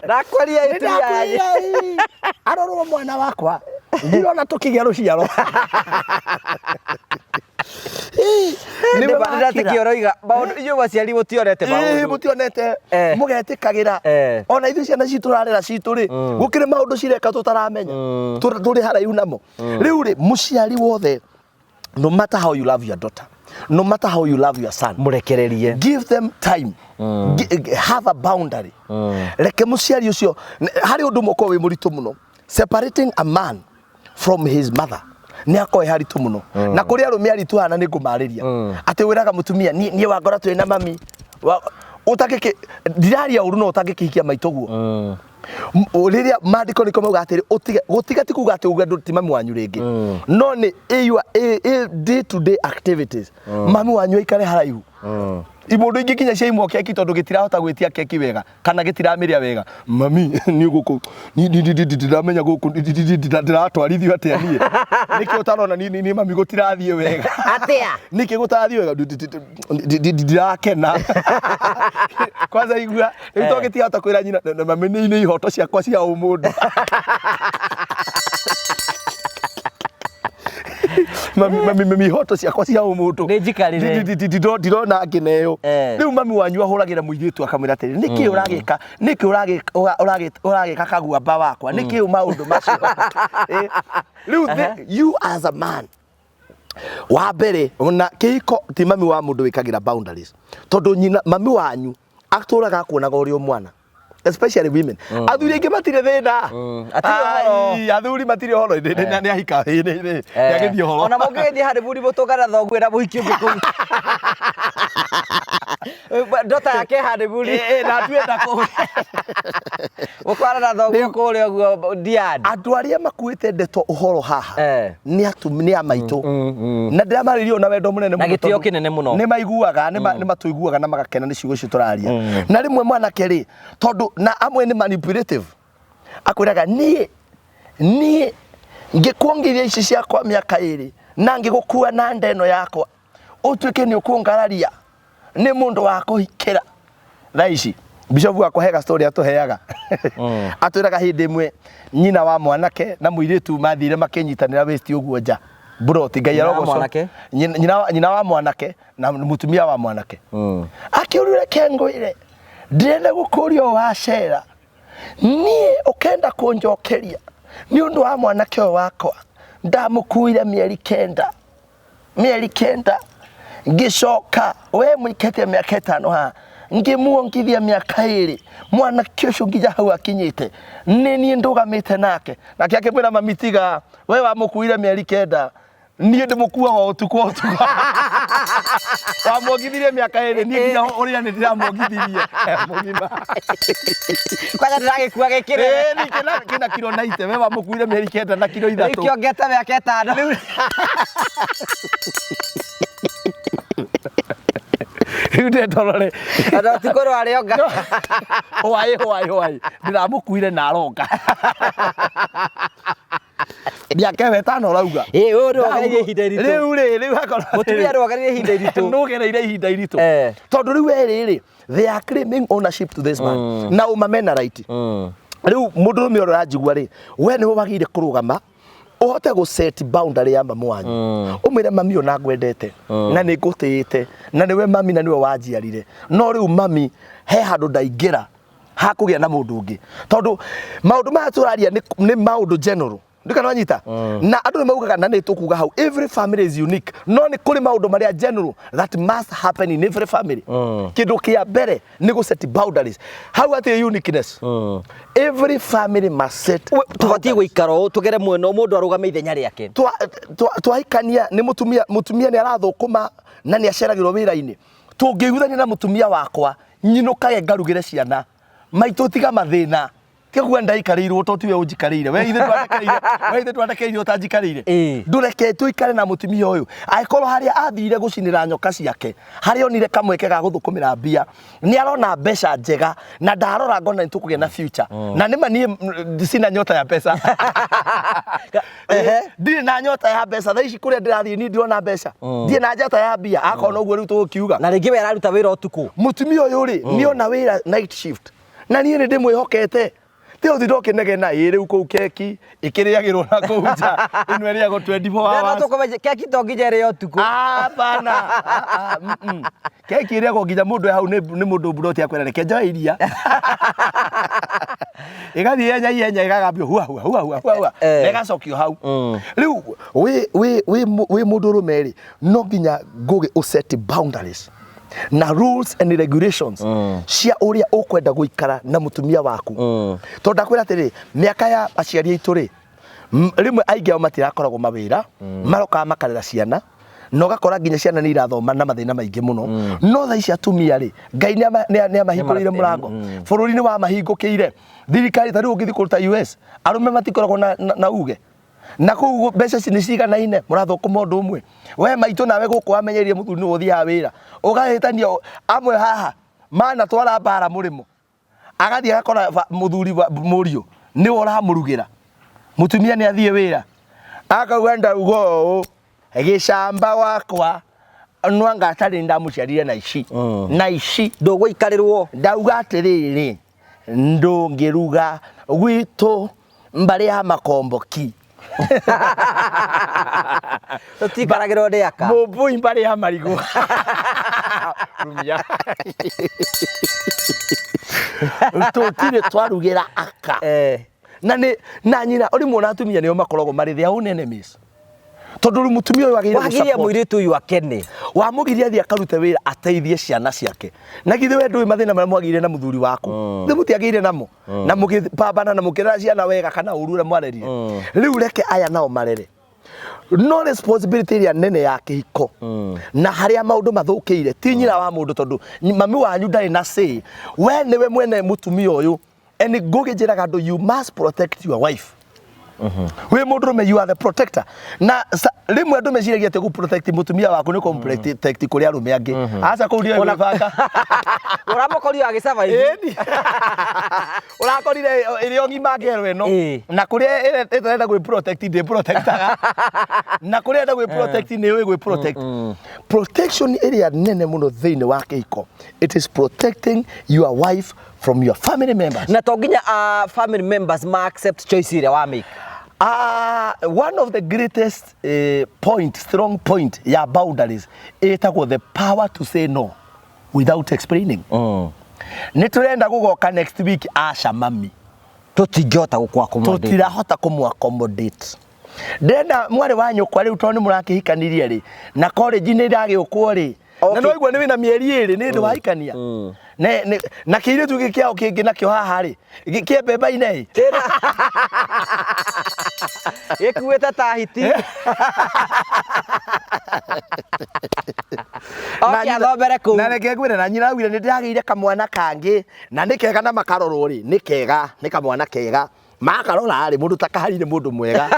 Ndakwaria Nĩ itumia ya njĩrĩ. ndakwĩra, ĩ, arorwo mwana wakwa ndirona tũkĩgĩa rũciaro. Ĩ, nĩwe wakĩra. Ndĩratikio ũroiga maũndũ inyuĩ aciari mũtionete Ĩ, maũndũ. mũtionete mũgetĩkagĩra ona ithuĩ ciana citũ rarera citũ rĩ gũkĩrĩ maũndũ cireka tũtaramenya. Tũrĩ haraihu namo rĩu rĩ mũciari wothe, no matter how you love your daughter, no matter how you love your son, Mũrekererie. Give them time. Have a boundary. Reke mũciari ũcio harĩ ũndũ ũmwe ũkoragwo wĩ mũritũ mũno, separating a man from his mother nĩ akorwo ĩ haritũ mũno na kũrĩ arũme aritũ haha na nĩ ngũmarĩria atĩ wĩraga mũtumia niĩ wangora twĩ na mami ũtangĩkĩ ndiraria ũru no ũtangĩkĩhikia maitũ guo. Rĩrĩa maandĩko nĩko mauga atĩrĩ ũtige gũtiga ti kuga atĩ uge ndũ ti mami wanyu rĩngĩ no nĩ your day to day activities mami wanyu aikare haraihu. Imũndũ ingĩ nginya ciaimwo keki tondũ gĩtirahota gwĩtia keki wega kana gĩtiramĩrĩa wega mami niĩ gũkũ ndiramenya gũkũ ndĩratwarithio atĩa niĩ nĩkĩ ũtarona niĩ mami gũtirathiĩ wega. Atĩa? Nĩkĩ gũtarathiĩ wega? Ndirakena kwanza igua rĩu to gĩtirahota kwĩra nyina na mami nĩ ihoto ciakwa cia ũmũndũ mami mami mami ihoto ciakwa cia ũmũndũ. Nĩ njikarĩre. Ndirona ngĩneo. Rĩu mami wanyu ahũragĩra mũirĩtu akamwĩra atĩrĩ nĩkĩ ũragĩka nĩkĩ ũragĩka kaguamba wakwa nĩkĩ maũndũ macio. Rĩu you as a man wa mbere ona kĩhiko ti mami wa mũndũ wĩkagĩra boundaries tondũ nyina mami wanyu atũraga akuonaga ũrĩ o mwana, especially women. Athuri aingĩ matirĩ thĩna. Hatirĩ ũhoro. Ai, athuri matirĩ ũhoro nĩ ahika nĩ agĩthiĩ ũhoro. Ona mũngĩgĩthiĩ honeymoon mũtũngana thoguo na mũhiki ũngĩ kũu. Ndota yake honeymoon. Na atuĩte kũu. Mũkwarana na thoguo kũrĩa ũguo Diani. Andũ arĩa makuĩte ndeto ũhoro haha nĩ nĩ a maitũ na ndĩramarĩria na wendo mũnene Na mũno gĩtĩo tondũ kĩnene mũno. Nĩ maiguaga nĩ matũiguaga na magakena nĩ ciugo icio tũraria na rĩmwe mwanake rĩ tondũ na amwe nĩ manipulative akwĩraga niĩ niĩ Ngĩkuongithia ici ciakwa mĩaka 2 na ngĩgũkua na nda ĩno yakwa, ũtuĩke nĩ ũkũngararia nĩ mũndũ wa kũhikĩra. Thaa ici bishop wakwa hega story atũheaga, atwĩraga hĩndĩ ĩmwe nyina wa mwanake na mũirĩtu mathire makĩnyitanĩra waist ũguo nja mburoti. Ngai Nyina wa arogocwo. mwanake? Nyina wa mwanake na mũtumia wa mwanake. Akĩũria, reke ngwĩre, ndĩrenda gũkũria ũũ wacera niĩ ũkenda kũnjokeria nĩ ũndũ wa mwanake ũyũ wakwa. Ndamũkuire mĩeri 9, mĩeri 9, ngĩcoka we mũikete mĩaka 5 haha, ngĩmuongithia mĩaka 2. Mwanake ũcio nginya hau akinyĩte nĩ niĩ ndũgamĩte nake. Nake akĩmwĩra, mami tiga, we wamũkuire mĩeri 9, niĩ ndĩmũkuaga o ũtukũ o ũtukũ. Wamuongithirie mĩaka 2, niĩ nginya ũrĩa nĩ ndĩramuongithirie mũgima. Kwanja ndĩragĩkua gĩkĩrĩ. Ĩĩ, nĩ kĩna kiro 90, we wamũkuire mĩeri 9 na kiro 3. Kĩongete mĩaka 5. Rĩu ndendorore. Ona ũtukũ rwarĩonga. Hwaĩ hwaĩ hwaĩ ndĩramũkuire na aronga mĩaka ĩyo 5 ũrauga. Ĩĩ, ũyũ nĩwogereire ihinda iritũ. Rĩu rĩ, rĩu hakorwo Mũtumia nĩwogereire ihinda iritũ. Nũgereire ihinda iritũ. Tondũ rĩu erĩ rĩ, they are claiming ownership to this man na ũma mena right. Rĩu mũndũrũme ũrĩa ũranjigua rĩ, we nĩwe wagĩrĩire kũrũgama ũhote gũ set boundary ya mamu wanyu, ũmwĩre, mami, ona ngwendete na nĩ ngũtĩĩte na nĩwe mami na nĩwe wanjiarire, no rĩu mami, he handũ ndaingĩra hakũgĩa na mũndũ ũngĩ, tondũ maũndũ maya tũraria nĩ maũndũ general. Ndikana wanyita na andũ nĩ maugaga na nĩ tũkuga hau, every family is unique, no nĩ kũrĩ maũndũ marĩa general that must happen in every family. Kĩndũ kĩa mbere nĩ gũ set boundaries hau, atĩ uniqueness, every family must set Tũbatiĩ gũikara ũũ tũgere mwena mũndũ arũgame ithenya rĩake. Twahikania nĩ mũtumia, mũtumia nĩ arathũkũma na nĩ aceragĩrwo wĩra-inĩ. Tũngĩiguithania na mũtumia wakwa, nyinũkage ngarugĩre ciana maitũ, tiga mathĩna, tiga kuga ndaikarĩirwo to tiwe ũnjikarĩire we. Ithe twandekeire we, ithe twandekeire ũtanjikarĩire. Ndũreke tũikare na mũtumia ũyũ angĩkorwo harĩa athire gũcinĩra nyoka ciake, harĩa onire kamweke ga gũthũkũmĩra mbia, nĩ arona mbeca njega na ndarora ngona nĩ tũkũgĩa na future. Na nĩma niĩ sina nyota ya mbeca. Ndirĩ na nyota ya mbeca thaa ici. Kũrĩa ndĩrathiĩ niĩ ndirona mbeca, ndirĩ na njata ya mbia. Akorwo noguo rĩu tũgũkiuga. Na rĩngĩ we araruta wĩra ũtukũ. Mũtumia ũyũ rĩ, nĩona wĩra night shift na niĩ nĩ ndĩmwĩhokete. Ti ũthinda ũkĩnegena ĩ rĩu kũu keki ĩkĩrĩagĩrwo na kũu nja, ĩno ĩrĩagwo 24 Na hours. tũkũmenye keki to nginya ĩrĩo ũtukũ. Hapana. Ah, ah, Keki ĩrĩagwo nginya mũndũ e hau nĩ mũndũ mburoti akwĩra reke njoe iria, ĩgathiĩ ihenya ihenya, ĩgagambio hua hua hua hua hua hua na ĩgacokio hau. Rĩu wĩ mũndũrũme rĩ, no nginya ngũgĩ ũset boundaries na rules and regulations cia ũrĩa ũkwenda gũikara na mũtumia waku, tondũ ndakwĩra atĩrĩ, mĩaka ya aciari aitũ rĩ, rĩmwe aingĩ ao matirakoragwo mawĩra, marokaga makarera ciana na ũgakora nginya ciana nĩ irathoma na mathĩna maingĩ mũno. No thaa ici atumia rĩ, Ngai nĩ amahingũrĩire mũrango, bũrũri nĩ wamahingũkĩire, thirikari ta rĩu ũngĩthiĩ kũruta US, arũme matikoragwo na uge na kũu mbeca ici nĩ ciganaine, mũrathũkũma ũndũ ũmwe. We maitũ, nawe gũkũ wamenyerie mũthuri nĩwe ũthiaga wĩra, ũgahĩtania amwe haha manatwara mbara mũrĩmo, agathiĩ agakora mũthuri wa mũriũ nĩwe ũramũrugĩra, mũtumia nĩ athiĩ wĩra, akauga ndauga ũũ gĩcamba wakwa nwanga atarĩ ndamũciarire na ici na ici. Ndũgũikarĩrwo. Ndauga atĩrĩrĩ, ndũngĩruga gwitũ mbarĩ ya makomboki. Tũtiikaragĩrwo nĩ aka. Mũmbui mbarĩ ya marigũ rumia, tũtirĩ twarugĩra aka. Na nĩ na nyina ũrĩmwe na atumia nĩo makoragwo marĩ their own enemies, tondũ rĩu mũtumia ũyũ agĩrĩire Wagiria gũ-support. Mũirĩtu ũyũ akene. Wamũgiria athiĩ akarute wĩra ateithie ciana ciake, na githĩ we ndũĩ mathĩna marĩa mwagĩire na mũthuri waku? Thĩ mũtiagĩire namo na mũgĩpambana na mũkĩrera ciana wega kana ũru ũrĩa mwarerire. Rĩu reke aya nao marere, no responsibility ĩrĩa nene ya kĩhiko na harĩa maũndũ mathũkĩire ti nyina wa mũndũ, tondũ mami wanyu ndarĩ na say. We nĩwe mwene mũtumia ũyũ, and ngũgĩ njĩraga andũ, you must protect your wife. Wĩ mũndũrũme, you are the protector. Na rĩmwe andũ meciragia atĩ gũ-protect mũtumia waku nĩ kũmũ-protect kũrĩ arũme angĩ. Aca, kũu ndiũĩ gwĩbanga. Ũramũkorire agĩsurvive. Ĩni. Ũrakorire ĩrĩ o ng'ima ngero ĩno. Na kũrĩa ĩtarenda gwĩ protect ndĩ protectaga, na kũrĩa ĩrenda gwĩ protect nĩ ũĩ gwĩ protect. Protection ĩrĩa nene mũno thĩinĩ wa kĩhiko, it is protecting your wife from your family members. Na to nginya family members ma accept choice ĩrĩa wa make. One of the greatest point, strong point ya boundaries ĩtagwo the power to say no without explaining. Nĩ tũrenda gũgoka next week, aca mami. Tũtingĩhota gũkũ accommodate. Tũtirahota kũmũ accommodate. Ndĩrenda mwarĩ wa nyũkwa rĩu, tondũ nĩ mũrakĩhikanirie rĩ, na college nĩ ĩragĩũkwo rĩ, na no igua nĩ wĩna mĩeri 2 nĩ ndũ wahikania. Na kĩirĩtu gĩkĩ kĩao kĩngĩ nakĩo haha rĩ, kĩa mbemba-inĩ ĩ. Gĩkuĩte ta hiti. Oke athomere kũu. Na reke ngwĩre, na nyina augire nĩ ndĩragĩire kamwana kangĩ na nĩ kega, na makarorwo rĩ, nĩ kega, nĩ kamwana kega, makarora rĩ, mũndũ ta kahari nĩ mũndũ mwega,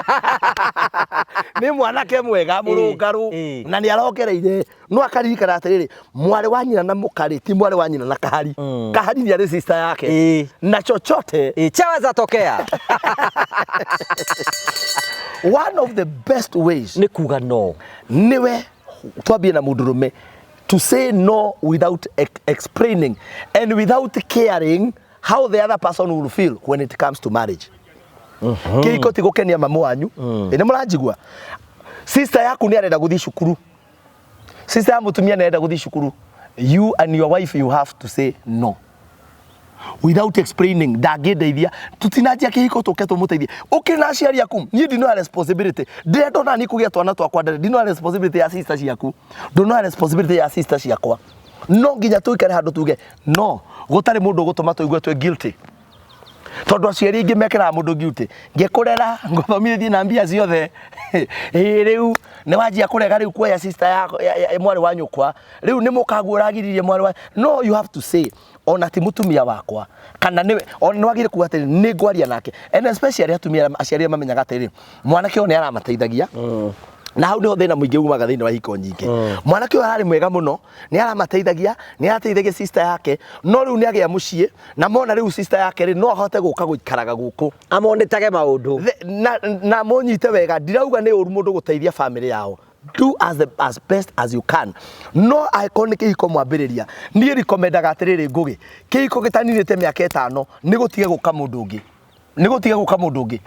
nĩ mwanake mwega mũrũngarũ, na nĩ arongereire. No akaririkana atĩrĩrĩ, mwarĩ wa nyina na mũka rĩ, ti mwarĩ wa nyina na kahari. Kahari nĩ arĩ sister yake na chochote Chaweza tokea. One of the best ways nĩ kuga no. Niwe twambie na mũndũrũme to say no without explaining and without caring how the other person will feel when it comes to marriage. Kĩhiko ti gũkenia mamu wanyu. Ĩ nĩ mũranjigua? Sister yaku nĩ arenda gũthiĩ cukuru, sister ya mũtumia nĩ arenda gũthiĩ cukuru, you and your wife, you have to say no without explaining. Ndangĩndeithia, tutinanjia kĩhiko tũke tũmũteithie. Ũkĩrĩ na aciari aku, niĩ ndinoya responsibility. Ndĩrenda ona niĩ kũgĩa twana twakwa ndarĩ, ndinoya responsibility ya sister ciaku, ndũnoya responsibility ya sister ciakwa. No nginya tũikare handũ tuge no, gũtarĩ mũndũ ũgũtũma tũigue twĩ guilty, tondũ aciari aingĩ mekĩraga mũndũ guilty. Ngĩkũrera, ngũthomithie na mbia ciothe, ĩ rĩu nĩ wanjia kũrega rĩu kuoya sister ya mwarĩ wa nyũkwa, rĩu nĩ mũkaguo ũragiririe mwarĩ wa. No, you have to say ona ti mũtumia wakwa kana nĩwe, ona nĩ wagĩrĩire kuga atĩrĩ, nĩ ngwaria nake. And especially atumia, aciari arĩa mamenyaga atĩrĩrĩ, mwanake ũyũ nĩ aramateithagia, na hau nĩho thĩna mũingĩ umaga thĩinĩ wa ihiko nyingĩ. Mwanake ũyũ ararĩ mwega mũno, nĩ aramateithagia, nĩ arateithagia sister yake, no rĩu nĩ agĩa mũciĩ na mona rĩu sister yake rĩ, no ahote gũka gũikaraga gũkũ amonĩtage maũndũ. Na mũnyite wega, ndirauga nĩ ũru mũndũ gũteithia family yao. Do as best as you can. No angĩkorwo nĩ kĩhiko mwambĩrĩria, niĩ recommendaga atĩrĩrĩ, Ngũgĩ, kĩhiko gĩtaninĩte mĩaka 5, nĩ gũtige gũka mũndũ ũngĩ, nĩ gũtige gũka mũndũ ũngĩ.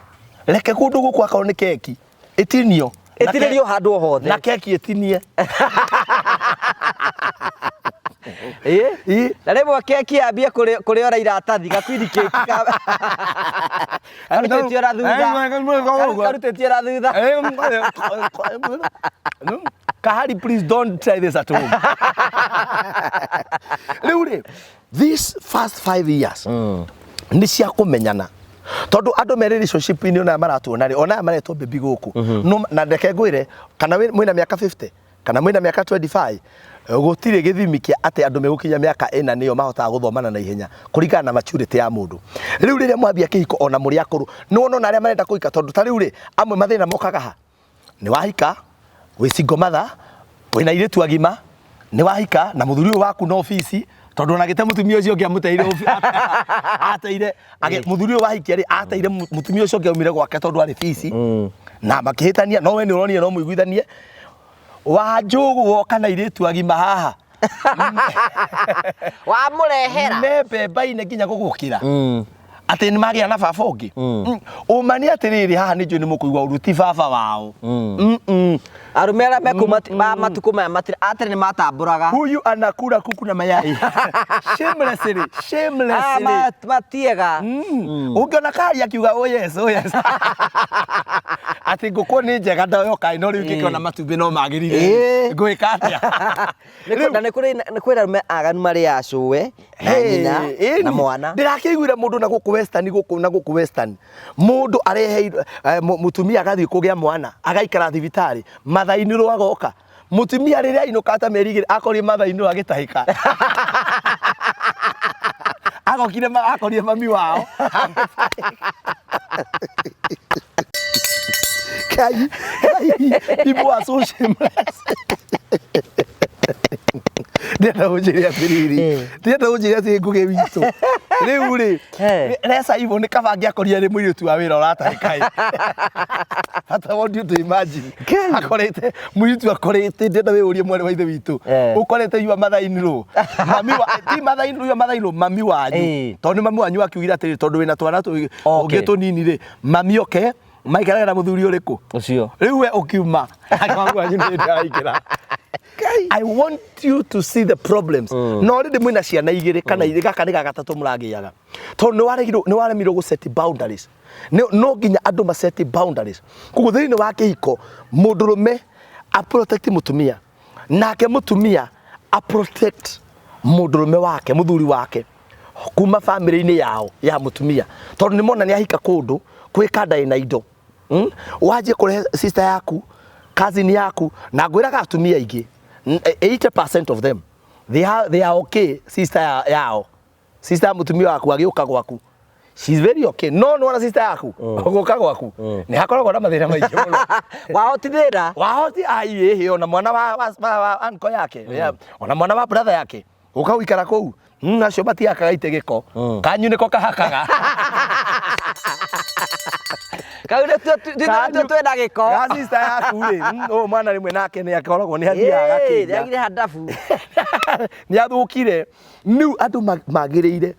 Reke kũndũ gũkũ, akorwo nĩ keki ĩtinio. Na ĩtinĩrio handũ o hothe. Na keki ĩtinie. Ĩ? Na rĩmwe keki yambie kũrĩora iratathi gakwini, keki karutĩtio na thutha. Karutĩtio na thutha. Kahari, please don't try this at home. Rĩu rĩ, this first 5 years nĩ cia kũmenyana, tondũ andũ me relationship-inĩ, ona aya maratuona rĩ, ona aya maretwo baby gũkũ. No, na reke ngwĩre, kana mwĩna mĩaka 50 kana mwĩna mĩaka 25, gũtirĩ gĩthimi kĩa atĩ andũ megũkinya mĩaka 4 nĩyo mahotaga gũthomana na ihenya, kũringana na maturity ya mũndũ. Rĩu rĩrĩa mwambia kĩhiko, ona mũrĩ akũrũ, nĩ wona ona arĩa marenda kũhika, tondũ ta rĩu rĩ, amwe mathĩna mokaga ha nĩ wahika wĩ single mother, wĩna airĩtu agima, nĩ wahika na mũthuri ũyũ waku na obici, tondũ ona gĩte mũtumia ũcio ũngĩ amũteire ateire mũthuri ũyũ wahikia rĩ, ateire mũtumia ũcio ũngĩ aumire gwake tondũ arĩ bici na makĩhĩtania. No we nĩ ũronire no mũiguithanie Wanjũgũ woka na airĩtu agima haha. Wamũrehera. Me mbemba-inĩ nginya gũgũkĩra atĩ nĩ magĩa na baba ũngĩ. Ũma nĩ atĩrĩrĩ, haha nĩ njũĩ nĩ mũkũigua ũru, ti baba wao. Arũme arĩa mekũ ma matukũ maya matire atene nĩ matambũraga. Huyu anakula kuku na mayai shamelessly, Ah, shamelessly. Matiega. Ũngĩona kari akiuga, "Oh yes, oh yes," atĩ ngũkũ nĩ njega, ndoyoka no rĩu ngĩkĩona matumbĩ no magĩrire, ngwĩka atĩa? Na nĩ kũrĩ arũme aganu marĩaga cũwe na nyina na mwana. Ndĩrakĩiguire mũndũ na gũkũ western, gũkũ na gũkũ western, mũndũ areheirwo mũtumia agathiĩ kũgĩa mwana, agaikara thibitarĩ, mathainĩrwo agoka. Mũtumia rĩrĩa ainũka ta mĩeri 2, akorire mathainĩrwo agĩtahĩka, agokire akorire mami wao. Kai, kai, people are so shameless. Ndĩrenda gũnjĩre atĩrĩrĩ, ndĩrenda gũnjĩre atĩrĩ ngũgĩ witũ. Rĩu rĩ, Resa Ivo nĩ kaba angĩakorire arĩ mũirĩtu wa wĩra ũratahĩka ĩ. But I want you to imagine. Akorete mũirĩtu akorete ndĩrenda wĩyũrie mwarĩ wa ithe witũ. Ũkorete yua mother-in-law. Mami wa ti mother-in-law yua mother-in-law mami wanyu. Tondũ nĩ mami wanyu akiugire atĩrĩrĩ tondũ wĩna twana tũngĩ tũnini rĩ, mami oke maikaraga na mũthuri ũrĩkũ? Ũcio. Rĩu we ũkiuma mami wanyu nĩ hĩndĩ araingĩra. I want you to see the problems. No already mwĩna ciana igĩrĩ kana igĩrĩ gaka nĩ ga gatatũ mũragĩaga. Tondũ nĩ waremirwo gũ set boundaries. No nginya andũ ma set boundaries. Koguo thĩinĩ wa kĩhiko mũndũrũme a protect mũtumia nake mũtumia a protect mũndũrũme wake mũthuri wake kuma famĩlĩ-inĩ yao ya mũtumia tondũ nĩ mona nĩ ahika kũndũ kwĩ kanda ĩna indo. Wanjie kũrehe sister yaku cousin yaku na ngwĩraga atumia aingĩ 80% of them they are okay sister yao sister ya mũtumia waku agĩũka gwaku, she's very okay. No nĩwona sister yaku gũka gwaku nĩ hakoragwo na mathĩna maingĩ mũno. Wahoti thĩna. Wahoti aiĩhĩ ona mwana wa uncle yake, yeah, ona mwana wa brother yake ũka gũikara kũu. Acio matiakaga itĩ gĩko kanyu nĩko kahakaga. Kau nĩ tuo twĩna gĩko. Ga sister yaku rĩ, ũyũ mwana rĩmwe nake nĩ akoragwo nĩ athiaga agakĩria. Nĩagire handabu. Nĩ athũkire. Rĩu andũ magĩrĩire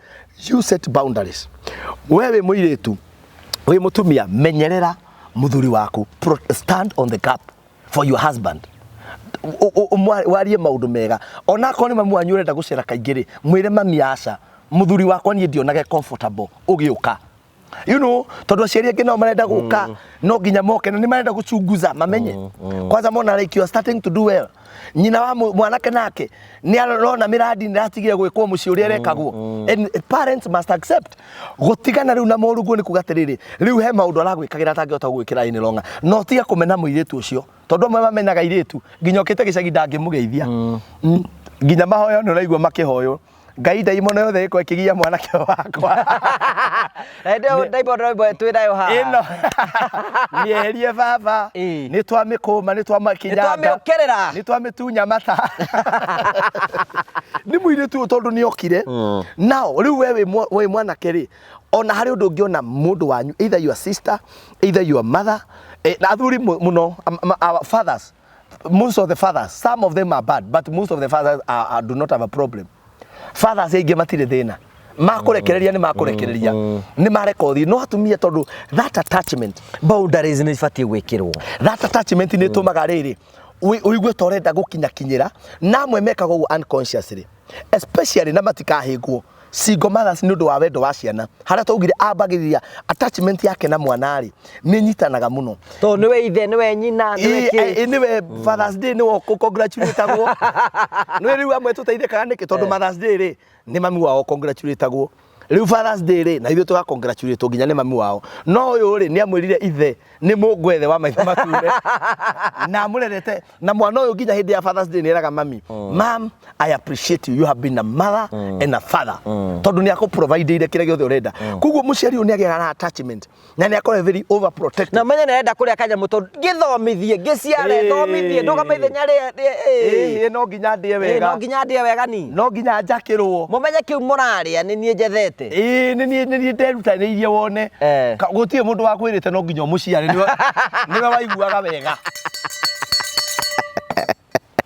you set boundaries. We wĩ mũirĩtu wĩ mũtumia menyerera mũthuri waku. Stand on the gap for your husband. Warie maũndũ mega onakorwo nĩ mami wanyu ũrenda gũcera kaingĩ rĩ, mwĩre mami aca mũthuri wakwa niĩ ndionage comfortable ũgĩũka, tondũ aciari angĩ nao marenda gũka no nginya moke na nĩ marenda gũchunguza mamenye kwanza mona like you are starting to do well. Nyina wa mwanake nake nĩ arona mĩrandi nĩ ĩratigire gwĩkwo mũciĩ ũrĩa ĩrekagwo, and parents must accept gũtigana rĩu na moruguo nĩ kuga atĩrĩrĩ rĩu he maũndũ aragwĩkagĩra atangĩhota gũgwĩkĩra any longer no tiga kũmena mũirĩtu ũcio tondũ amwe mamenaga airĩtu nginya ũkĩte gĩcagi ndangĩmũgeithia. Nginya mahoyo nĩ ũraigua makĩhoywo ngai ndaimono yothe ĩkorwo ĩkĩgia mwanake wakwa. Ndaimono ĩmwe twĩ nayo haha. Ĩno mĩeherie baba. Nĩ twamĩkũma nĩ twamakinyanga. Nĩtwamĩũkĩrĩra. Nĩ twamĩtunya mata nĩ mũirĩtu ũyũ tondũ nĩ okire nao rĩu we wĩ mwanake rĩ ona harĩ ũndũ ũngĩona mũndũ wanyu, either your sister, either your mother, na athuri mũno, our fathers, most of the fathers, some of them are bad, but most of the fathers do not have a problem. Fathers aingĩ matirĩ thĩna makũrekereria nĩ makũrekereria nĩ mareka ũthiĩ no atumia tondũ that attachment. Boundaries nĩ ibatiĩ gwĩkĩrwo. That attachment nĩ ĩtũmaga rĩrĩ ũigue ta ũrenda gũkinyakinyĩra na amwe mekaga ũguo unconsciously, especially na matikahĩngwo single mothers nĩ ũndũ wa wendo wa ciana harĩa twaugire ambagĩrĩria attachment yake na mwana rĩ nĩ nyitanaga mũno. Tondũ nĩwe ithe nĩwe nyina nĩwe kĩ. Nĩwe Fathers Day nĩwe congratulateagwo nĩwe rĩu amwe tũteithĩkaga nĩkĩ tondũ Mothers Day rĩ nĩ mami wao congratulateagwo rĩu Fathers Day rĩ na ithuĩ tũga congratulate nginya nĩ mami wao no ũyũ rĩ nĩ amwĩrire ithe nĩ mũngwethe wa maitho matune na amũrerete na mwana ũyũ nginya hĩndĩ ya Fathers Day nĩ eraga mami, "Mam, I appreciate you, you have been a mother and a father," tondũ nĩ akũ-provideire kĩrĩa gĩothe ũrenda. Koguo mũciari ũyũ nĩ agĩaga na attachment na nĩ akorwo very overprotective. Na menye nĩarenda kũrĩa kanyamũ tondũ ngĩthomithie ngĩciare thomithie ndũgame ithenya rĩa No nginya ndĩe wega. No nginya ndĩe wega ni. No nginya njakĩrwo. Mũmenye kĩu mũrarĩa nĩ niĩ njethete. Ĩĩ nĩ niĩ nderutanĩirie wone. Gũtirĩ mũndũ wakwĩrĩte no nginya ũmũciare nĩwe waiguaga wega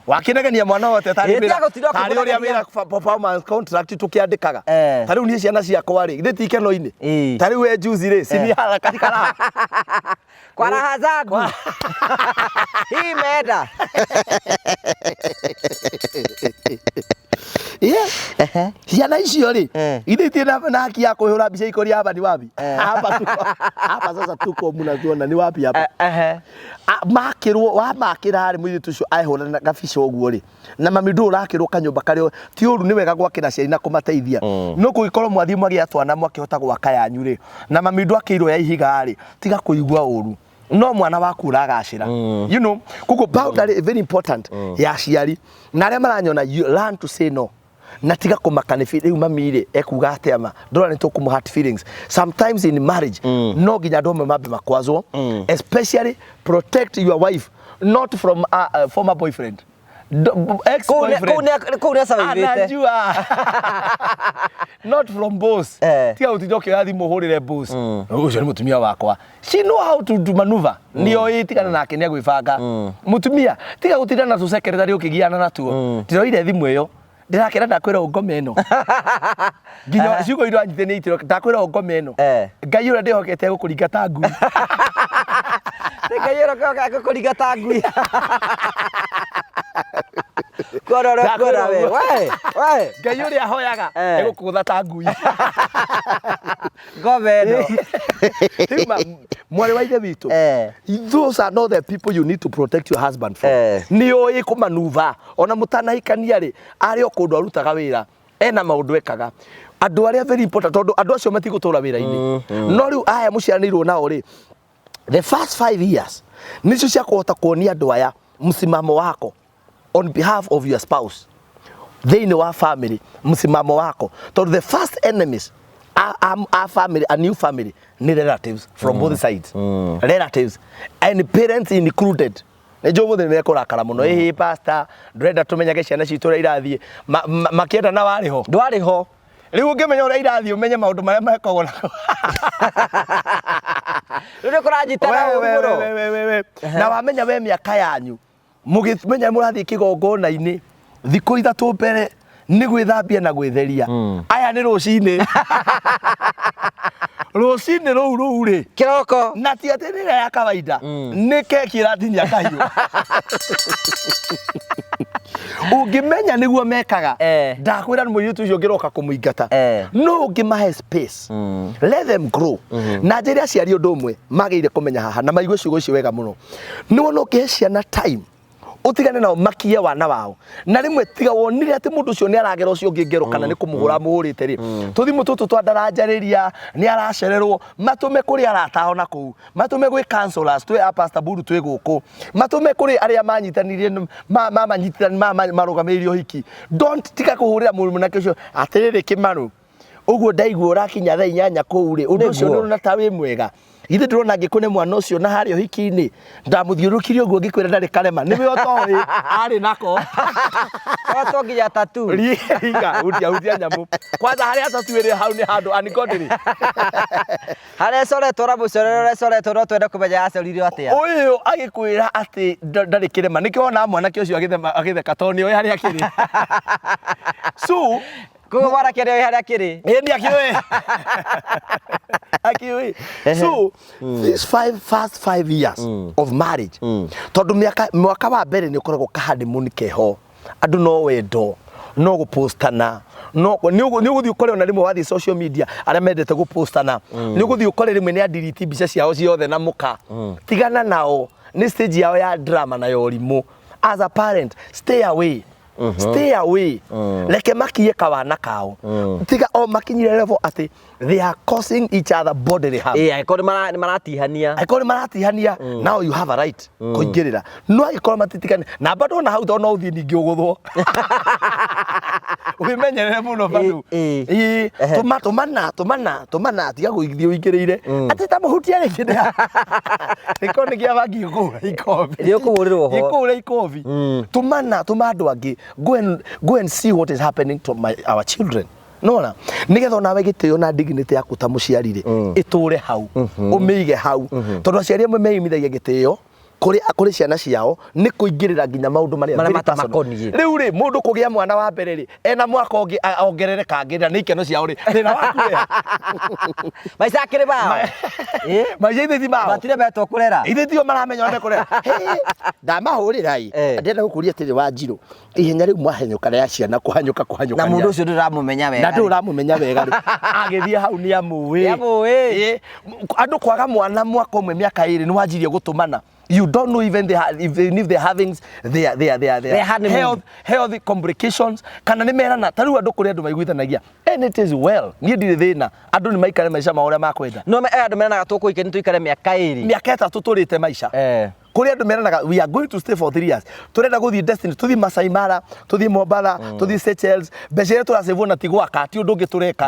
wakĩnegenia mwana wote tarĩ Ĩĩ, tiga gũtinda tarĩ ũrĩa ũkĩmũnegenia. wĩra performance contract tũkĩandĩkaga. Ta rĩu niĩ ciana ciakwa rĩ githĩ ti ikeno-inĩ ta rĩu we juzi rĩ sini katika raha. Kwa raha zangu hii imeenda. Yeah. Ciana icio rĩ githĩ itirĩ na haki ya kũhũra mbica ikũria hapa ni wapi, hapa tuko hapa sasa tuko mnatuona ni wapi hapa. Makĩrwo wamakĩra rĩ mũirĩtu ũcio ahũra na gabica ũguo rĩ na mami ndũ ũrakĩrwo kanyũmba karĩa ti ũru nĩ wega gwakĩra aciari na kũmateithia no kũngĩkorwo mwathiĩ mwagĩa twana mwakĩhota gwaka yanyu rĩ na mami ndũ akĩirwo ya ihiga rĩ tiga kũigua ũru no mwana waku ũragacĩra. Koguo boundary is very important ya aciari na arĩa maranyona, you learn to say no. Na tiga kũmaka nĩ rĩu mami rĩ ekuga atĩa, ma ndũra nĩ tũkũmũ hurt feelings. Sometimes in marriage no nginya andũ amwe mambe makwazwo. Especially protect your wife, not from a former boyfriend, ex boyfriend. Kũu nĩ acabaibĩte. Anajua, not from boss. Tiga gũtinda ũkĩoya thimũ ũhũrĩre boss, ũcio nĩ mũtumia wakwa. She know how to maneuver, nĩoĩ. Tigana nake, nĩ agwĩbanga. Mũtumia, tiga gũtinda na tũcekeretari ũkĩgiana natuo. Ndiroire thimũ ĩyo, ndĩrakĩra, ndakwĩra ũngome ĩno nginya ciugo iria anyitĩte nĩ itiro, ndakwĩra ũngome ĩno. Ngai ũrĩa ndĩhokete egũkũringa ta ngui. Ngai ũrĩa kũringa ta ngui, kuona ũrĩa kuona we we we. Ngai ũrĩa ahoyaga egũkũgũtha ta ngui. Ngome ĩno. Rĩu mwarĩ wa ithe witũ, those are not the people you need to protect your husband from. Nĩ oĩ kũmanuva. Ona mũtanahikania rĩ, arĩ o kũndũ arutaga wĩra, ena maũndũ ekaga. Andũ arĩa very important, tondũ andũ acio matigũtũra wĩra-inĩ. No rĩu aya mũciaranĩirwo nao rĩ, the first 5 years nicio cia kũhota kuonia andũ aya msimamo wako on behalf of your spouse thĩinĩ wa family, msimamo wako, tondũ the first enemies a family, a new family, nĩ relatives from both sides, relatives and parents included. Nĩ njũĩ mũthĩ nĩ mekũrakara mũno, ĩhĩ pastor, ndũrenda tũmenyage ciana citũ ũrĩa irathiĩ. Makĩenda na warĩ ho. Ndwarĩ ho. Rĩu ũngĩmenya ũrĩa irathiĩ, ũmenye maũndũ marĩa mekagwo na Rĩu nĩ kũranyitana We, ũru we, mũno. we, we, we, we. Na wamenya we mĩaka yanyu, mũgĩmenya mũrathiĩ kĩgongona-inĩ, thikũ 3 mbere nĩ gwĩthambia na gwĩtheria. Aya nĩ rũcinĩ, rũcinĩ rũu rĩ. Kĩroko. Na ti atĩ nĩ ĩrĩa ya kawaida, nĩ keki ĩratinia kahiũ. Ũngĩmenya nĩguo mekaga, ndakwĩra nĩ mũirĩtu ũcio ũngĩroka kũmũingata. No ũngĩmahe space, let them grow. Na njĩre aciari ũndũ ũmwe magĩrĩire kũmenya haha, na maigue ciugo ici wega mũno. Nĩ wona ũkĩhe ciana time, ũtigane nao makie wana wao. Na rĩmwe tiga wonire atĩ mũndũ ũcio nĩ aragera ũcio ũngĩ ngero, kana nĩ kũmũhũra mũhũrĩte rĩ, tũthimũ tũtũ twa ndaranjarĩria, nĩ aracererwo, matũme kũrĩ arata ao na kũu, matũme gwĩ counselors, twĩ a Pastor Buru twĩ gũkũ, matũme kũrĩ arĩa manyitanire marũgamĩrĩire ũhiki. Don't, tiga kũhũrĩra mũnake ũcio atĩrĩrĩ, kĩmarũ ũguo ndaigua ũrakinya thaa 8 kũu rĩ, ũndũ ũcio Nĩguo. ndũrona ta wĩ mwega. Githĩ ndũrona ngĩkũne mwana ũcio na harĩa ũhiki-inĩ ndamũthiũrũkirie ũguo ngĩkwĩra ndarĩ karema, nĩwe ũtoĩ arĩ nako. To nginya tatu. Riga hutia hutia nyamũ kwanza harĩa tatu ĩrĩ, hau nĩ handũ ungodly. Harĩa ĩcoretwo na mũcorere ũrĩa ĩcoretwo, no twende kũmenya yacoririo atĩa. Ũyũ agĩkwĩra atĩ ndarĩ kĩrema, nĩkĩo wona mwanake ũcio agĩtheka tondũ nĩoĩ harĩa kĩrĩ. So Koguo mwanake nĩoĩ harĩa kĩrĩ. Ĩĩ, nĩ akĩũĩ, akĩũĩ. So these first 5 years of marriage, tondũ mĩaka mwaka wa mbere nĩ ũkoragwo ka honeymoon keho, andũ no wendo, no gũpostana, no nĩ ũgũthiĩ ũkore ona rĩmwe wathiĩ social media, arĩa mendete gũpostana, nĩ ũgũthiĩ ũkore rĩmwe nĩ adiriti mbica ciao ciothe na mũka. Tigana nao, nĩ stage yao ya drama na ya ũrimũ. As a parent, stay away, stay away. Reke makie kawana kao, tiga o makinyire level atĩ they are causing each other bodily harm. Ĩĩ, angĩkorwo nĩ maratihania. Angĩkorwo nĩ maratihania, now you have a right kũingĩrĩra. No angĩkorwo matitigane na bado na hau, tondũ no ũthiĩ ningĩ ũgũthwo, wĩmenyerere mũno bado. Ĩĩ. Ĩĩ, tũma tũmana tũmana tũmana, tiga gũthiĩ ũingĩrĩire atĩ ta mũhutia rĩngĩ gĩko nĩ kĩa bangi gĩkũhũra ikobi. Nĩ ũkũhũrĩrwo ho. Gĩkũhũra ikobi. Tũmana, tũma andũ angĩ, go and see what is happening to our children. Nona nigetha onawe gĩtĩo na dignity yaku ta mũciari rĩ, ĩtũre hau, ũmĩige hau, tondũ aciari amwe meimithagia gĩtĩo kũrĩ ciana ciao nĩ kũingĩrĩra nginya maũndũ marĩa Marĩa very personal. matamakoniĩ. Rĩu rĩ, mũndũ kũgĩa mwana wa mbere rĩ, ena mwaka ũngĩ ongerere kangĩ, na nĩ ikeno ciao rĩ, thĩna waku wĩ Maica akĩrĩ mao. Ĩ? Maica ithe ti mao. Matirĩ metwo kũrera. Ithe tio maramenya ũrĩa mekũrera. Ndamahũrĩra ĩ. Ndĩrenda gũkũria atĩrĩ, Wanjirũ, ihenya rĩu mwahanyũka rĩa ciana kũhanyũka kũhanyũka Na mũndũ ũcio ndũramũmenya wega. Na ndũ ũramũmenya wega rĩ, agĩthiĩ hau nĩ amũĩ. Nĩamũĩ. Ĩ, andũ kwaga mwana mwaka ũmwe, mĩaka 2, nĩ wanjirie gũtũmana. You don't know even they if they're having their Their honeymoon. health complications, kana nĩ merana. Ta rĩu andũ, kũrĩ andũ maiguithanagia and it is well, niĩ ndirĩ thĩna, andũ nĩ maikare maica mao ũrĩa makwenda. No andũ meranaga tũkũike nĩ tũikare mĩaka 2. Mĩaka 3 tũrĩte maica. Kũrĩ andũ meranaga, "We are going to stay for 3 years, tũrenda gũthiĩ destiny, tũthiĩ Masai Mara, tũthiĩ Mombatha, tũthiĩ Seychelles, mbeca iria tũracĩvwo na ti gwaka, ti ũndũ ũngĩ tũreka."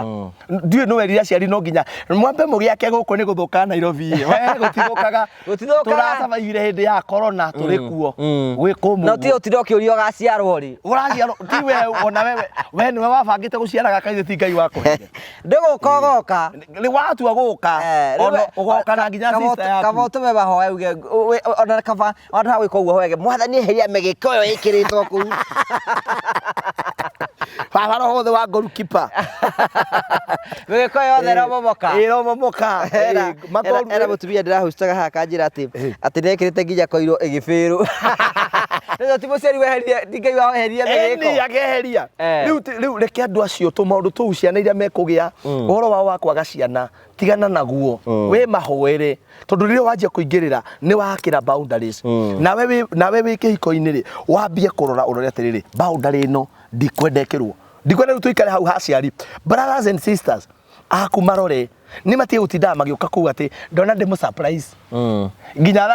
Ndiũĩ nĩ werire aciari no nginya mwambe mũgĩake gũkũ nĩ gũthũkaga Nairobi. We gũtithũkaga. Gũtithũkaga. Tũracabaivire hĩndĩ ya corona tũrĩ kuo gwĩ kũmũ. Na ũtige ũtinde ũkĩũria ũgaciarwo rĩ. Ũraciarwo ti we, ona wewe we nĩwe wabangĩte gũciaraga, kaithĩ ti Ngai wakũheire. Ndĩgũka ũgoka. Nĩ watua gũka. Rĩu ona ũgoka na nginya sister yaku. Kaba ũtũme mahoya uge ona kaba handũ ha gwĩka ũguo hoyage Mwathani eheria mĩgĩko ĩyo ĩkĩrĩtwo kũu. Baba roho wothe wa goalkeeper. Mĩgĩko yothe ĩromomoka. Ĩromomoka. Era mũtumia ndĩrahustaga haha kanjĩra atĩ atĩ nĩekĩrĩte nginya koiro ĩgĩbĩrwo. Rĩu ti mũciari weherie, ti Ngai weherie Eni mĩgĩko. akeheria. Eh. Rĩu reke andũ acio tũmaũndũ tũu, ciana iria mekũgĩa, ũhoro wao wa kwaga ciana, tigana naguo, wĩ mahoere, tondũ rĩrĩa wanjia kũingĩrĩra nĩ wakĩra boundaries. Nawe wĩ kĩhiko-inĩ rĩ, wambie kũrora ũrore atĩrĩrĩ, boundary ĩno ndikwenda ĩkĩrwo, ndikwenda rĩu tũikare hau ha aciari, brothers and sisters aku marore, nĩ matige gũtindaga magĩũka kũu atĩ ndona ndĩmũ surprise nginya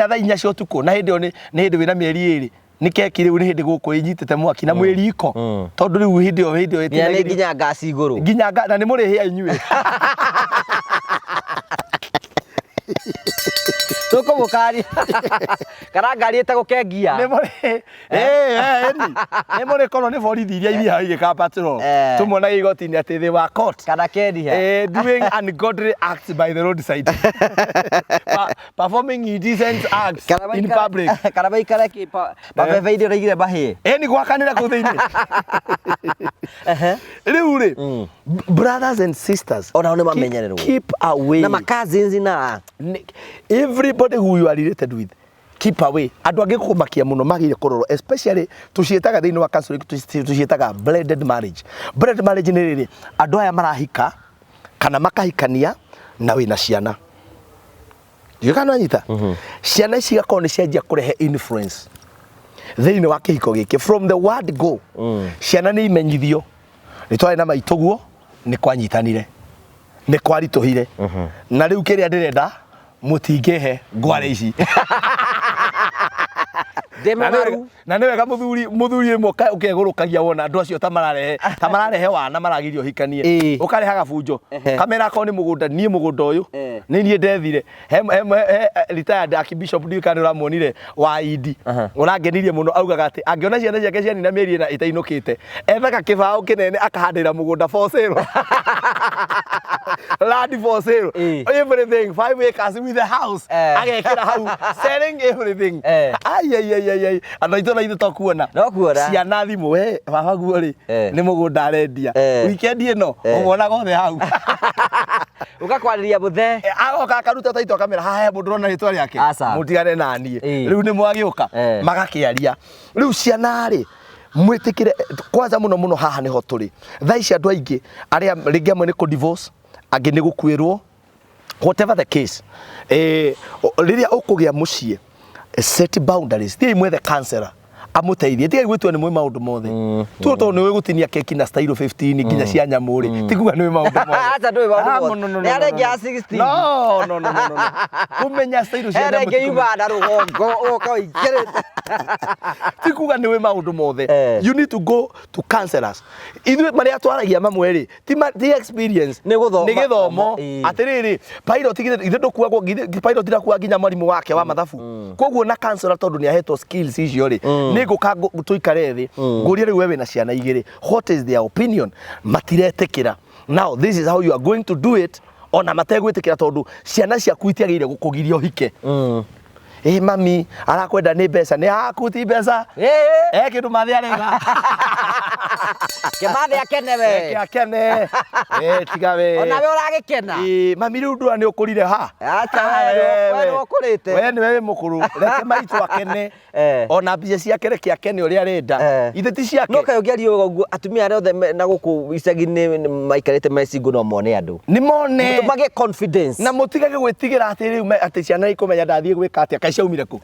thaa 4 cia ũtukũ, na hĩndĩ ĩyo nĩ hĩndĩ wĩna mĩeri 2, nĩ keki rĩu, nĩ hĩndĩ gũkũ ĩnyitĩte mwaki na mwĩ riko, tondũ rĩu hĩndĩ ĩyo Nginya nĩ ĩtinagĩrio- nginya ngasi igũrũ. Nginya na nĩ mũrĩhĩa inyuĩ. Tũkũmũkaria kana ngari ĩtagwo kengia. Nĩ mũrĩ ĩni nĩ mũrĩkorwo nĩ borithi iria ithiaga igĩka patrol. Tũmuonaga igoti-inĩ atĩ they were caught kana kendia. Doing ungodly acts by the roadside, performing indecent acts Kana in public. Kana maikare kĩ mabebe-inĩ ũraigire mahĩe. Ĩni gwakanĩra kũu thĩinĩ rĩu rĩ, brothers and sisters Onao nĩ mamenyererwo. Keep away. Na ma-cousins na Everybody who you are related with, keep away. Andũ angĩ kũmakia mũno magĩrĩire kũrorwo, especially tũciĩtaga thĩinĩ wa counseling, tũciĩtaga blended marriage. Blended marriage nĩ rĩrĩ, andũ aya marahika kana makahikania na wĩna ciana. Ndiũĩ kana nĩwanyita. Ciana ici igakorwo nĩ cianjia kũrehe influence thĩinĩ wa kĩhiko gĩkĩ from the word go. Ciana nĩ imenyithio nĩ twarĩ na maitũ guo, nĩ kwanyitanire, nĩ kwaritũhire, na rĩu kĩrĩa ndĩrenda mũtingĩhe ngware ici. Ndĩ Na nĩ wega- mũrwaru. Na nĩ wega mũthuri ĩmwe ũkegũrũkagia wona andũ acio ta mararehe wana maragirio hikanie. Ũkareha gabunjo. Kamera akorwo nĩ mũgũnda, niĩ mũgũnda ũyũ nĩ niĩ ndethire. He retired archbishop, ndiũĩ kana nĩ ũramuonire, wa Indi, ũrangenirie mũno, augaga atĩ angĩona ciana ciake cianina mĩeri 4 itainũkĩte, ethaga kĩbaũ kĩnene akahandĩra mũgũnda for sale, land for sale, everything, 5 acres with the house. Agekĩra hau selling everything. Ai ai ai ai ai, andũ aitũ na ithuĩ to kuona. No kuona. Ciana thimũ, we baba guo rĩ, nĩ mũgũnda arendia. Weekend ĩno ũmuonaga othe hau. Ũgakwarĩria mũthee. Agoka akaruta taito akamera haha he mũndũ ũrona rĩtwa rĩake. Aca. Mũtigane na niĩ. Rĩu nĩ mwagĩũka. Magakĩaria rĩu ciana rĩ, mwĩtĩkĩre kwanza mũno mũno haha nĩho tũrĩ thaa ici. Andũ aingĩ arĩa rĩngĩ amwe nĩ kũ divorce, angĩ nĩ gũkuĩrwo, whatever the case, rĩrĩa ũkũgĩa mũciĩ, set boundaries. Thiĩi mwethe counselor amũteithie. Tigai gwĩtua nĩ mwĩ maũndũ mothe tu, tondũ nĩ ũĩ gũtinia keki na style 15 nginya cia nyamũ rĩ, ti kuga nĩ ũĩ maũndũ mothe. Aca, ndũĩ maũndũ Ah, mothe. no, no, no, Nĩ no, arĩa no, ya no. 16. No, no, no, no, no, no. Kũmenya style cia Hena nyamũ ĩngĩ ti kũmenya- yuma na rũgongo ũgoka ũingĩrĩte. Ti kuga nĩ wĩ maũndũ mothe. Eh. You need to go to counselors. Ithuĩ marĩa twaragia mamwe rĩ, ti experience. Nĩ gũthoma. Nĩ gĩthomo. Atĩrĩrĩ, pilot githĩ ndũkuagwo, githĩ pilot ndakuaga nginya mwarimũ wake wa mathabu? Koguo na counselor, tondũ nĩ ahetwo skills icio rĩ, nĩ ngũka tũikare thĩ ngũrie, rĩu we wĩna ciana igĩrĩ, what is their opinion? Matiretĩkĩra. Now this is how you are going to do it. Ona mategwĩtĩkĩra, tondũ ciana ciaku itiagĩrĩire gũkũgiria ũhike. Ĩ mami arakwenda nĩ mbeca, nĩ haku ti mbeca. Kĩndũ mathĩ arega. Kĩmathĩ akene we. Reke akene. Tiga we. Onawe ũragĩkena. Ĩ, mami rĩu ndũra nĩ ũkũrire ha. Acha, Ah, we nĩ ũkũrĩte. We nĩwe wĩ mũkũrũ, reke maitũ akene. Ona mbia ciake reke akene ũrĩa arenda. Ithe ti ciake. No kaĩ ũngĩaria ũguo, atumia arĩa othe na gũkũ icagi-inĩ maikarĩte me single no mone andũ. Nĩ mone. Magĩe confidence. Na mũtigage gwĩtigĩra atĩ rĩu atĩ ciana ikũmenya ndathiĩ gwĩka atĩa, kaĩ ciaumire kũ?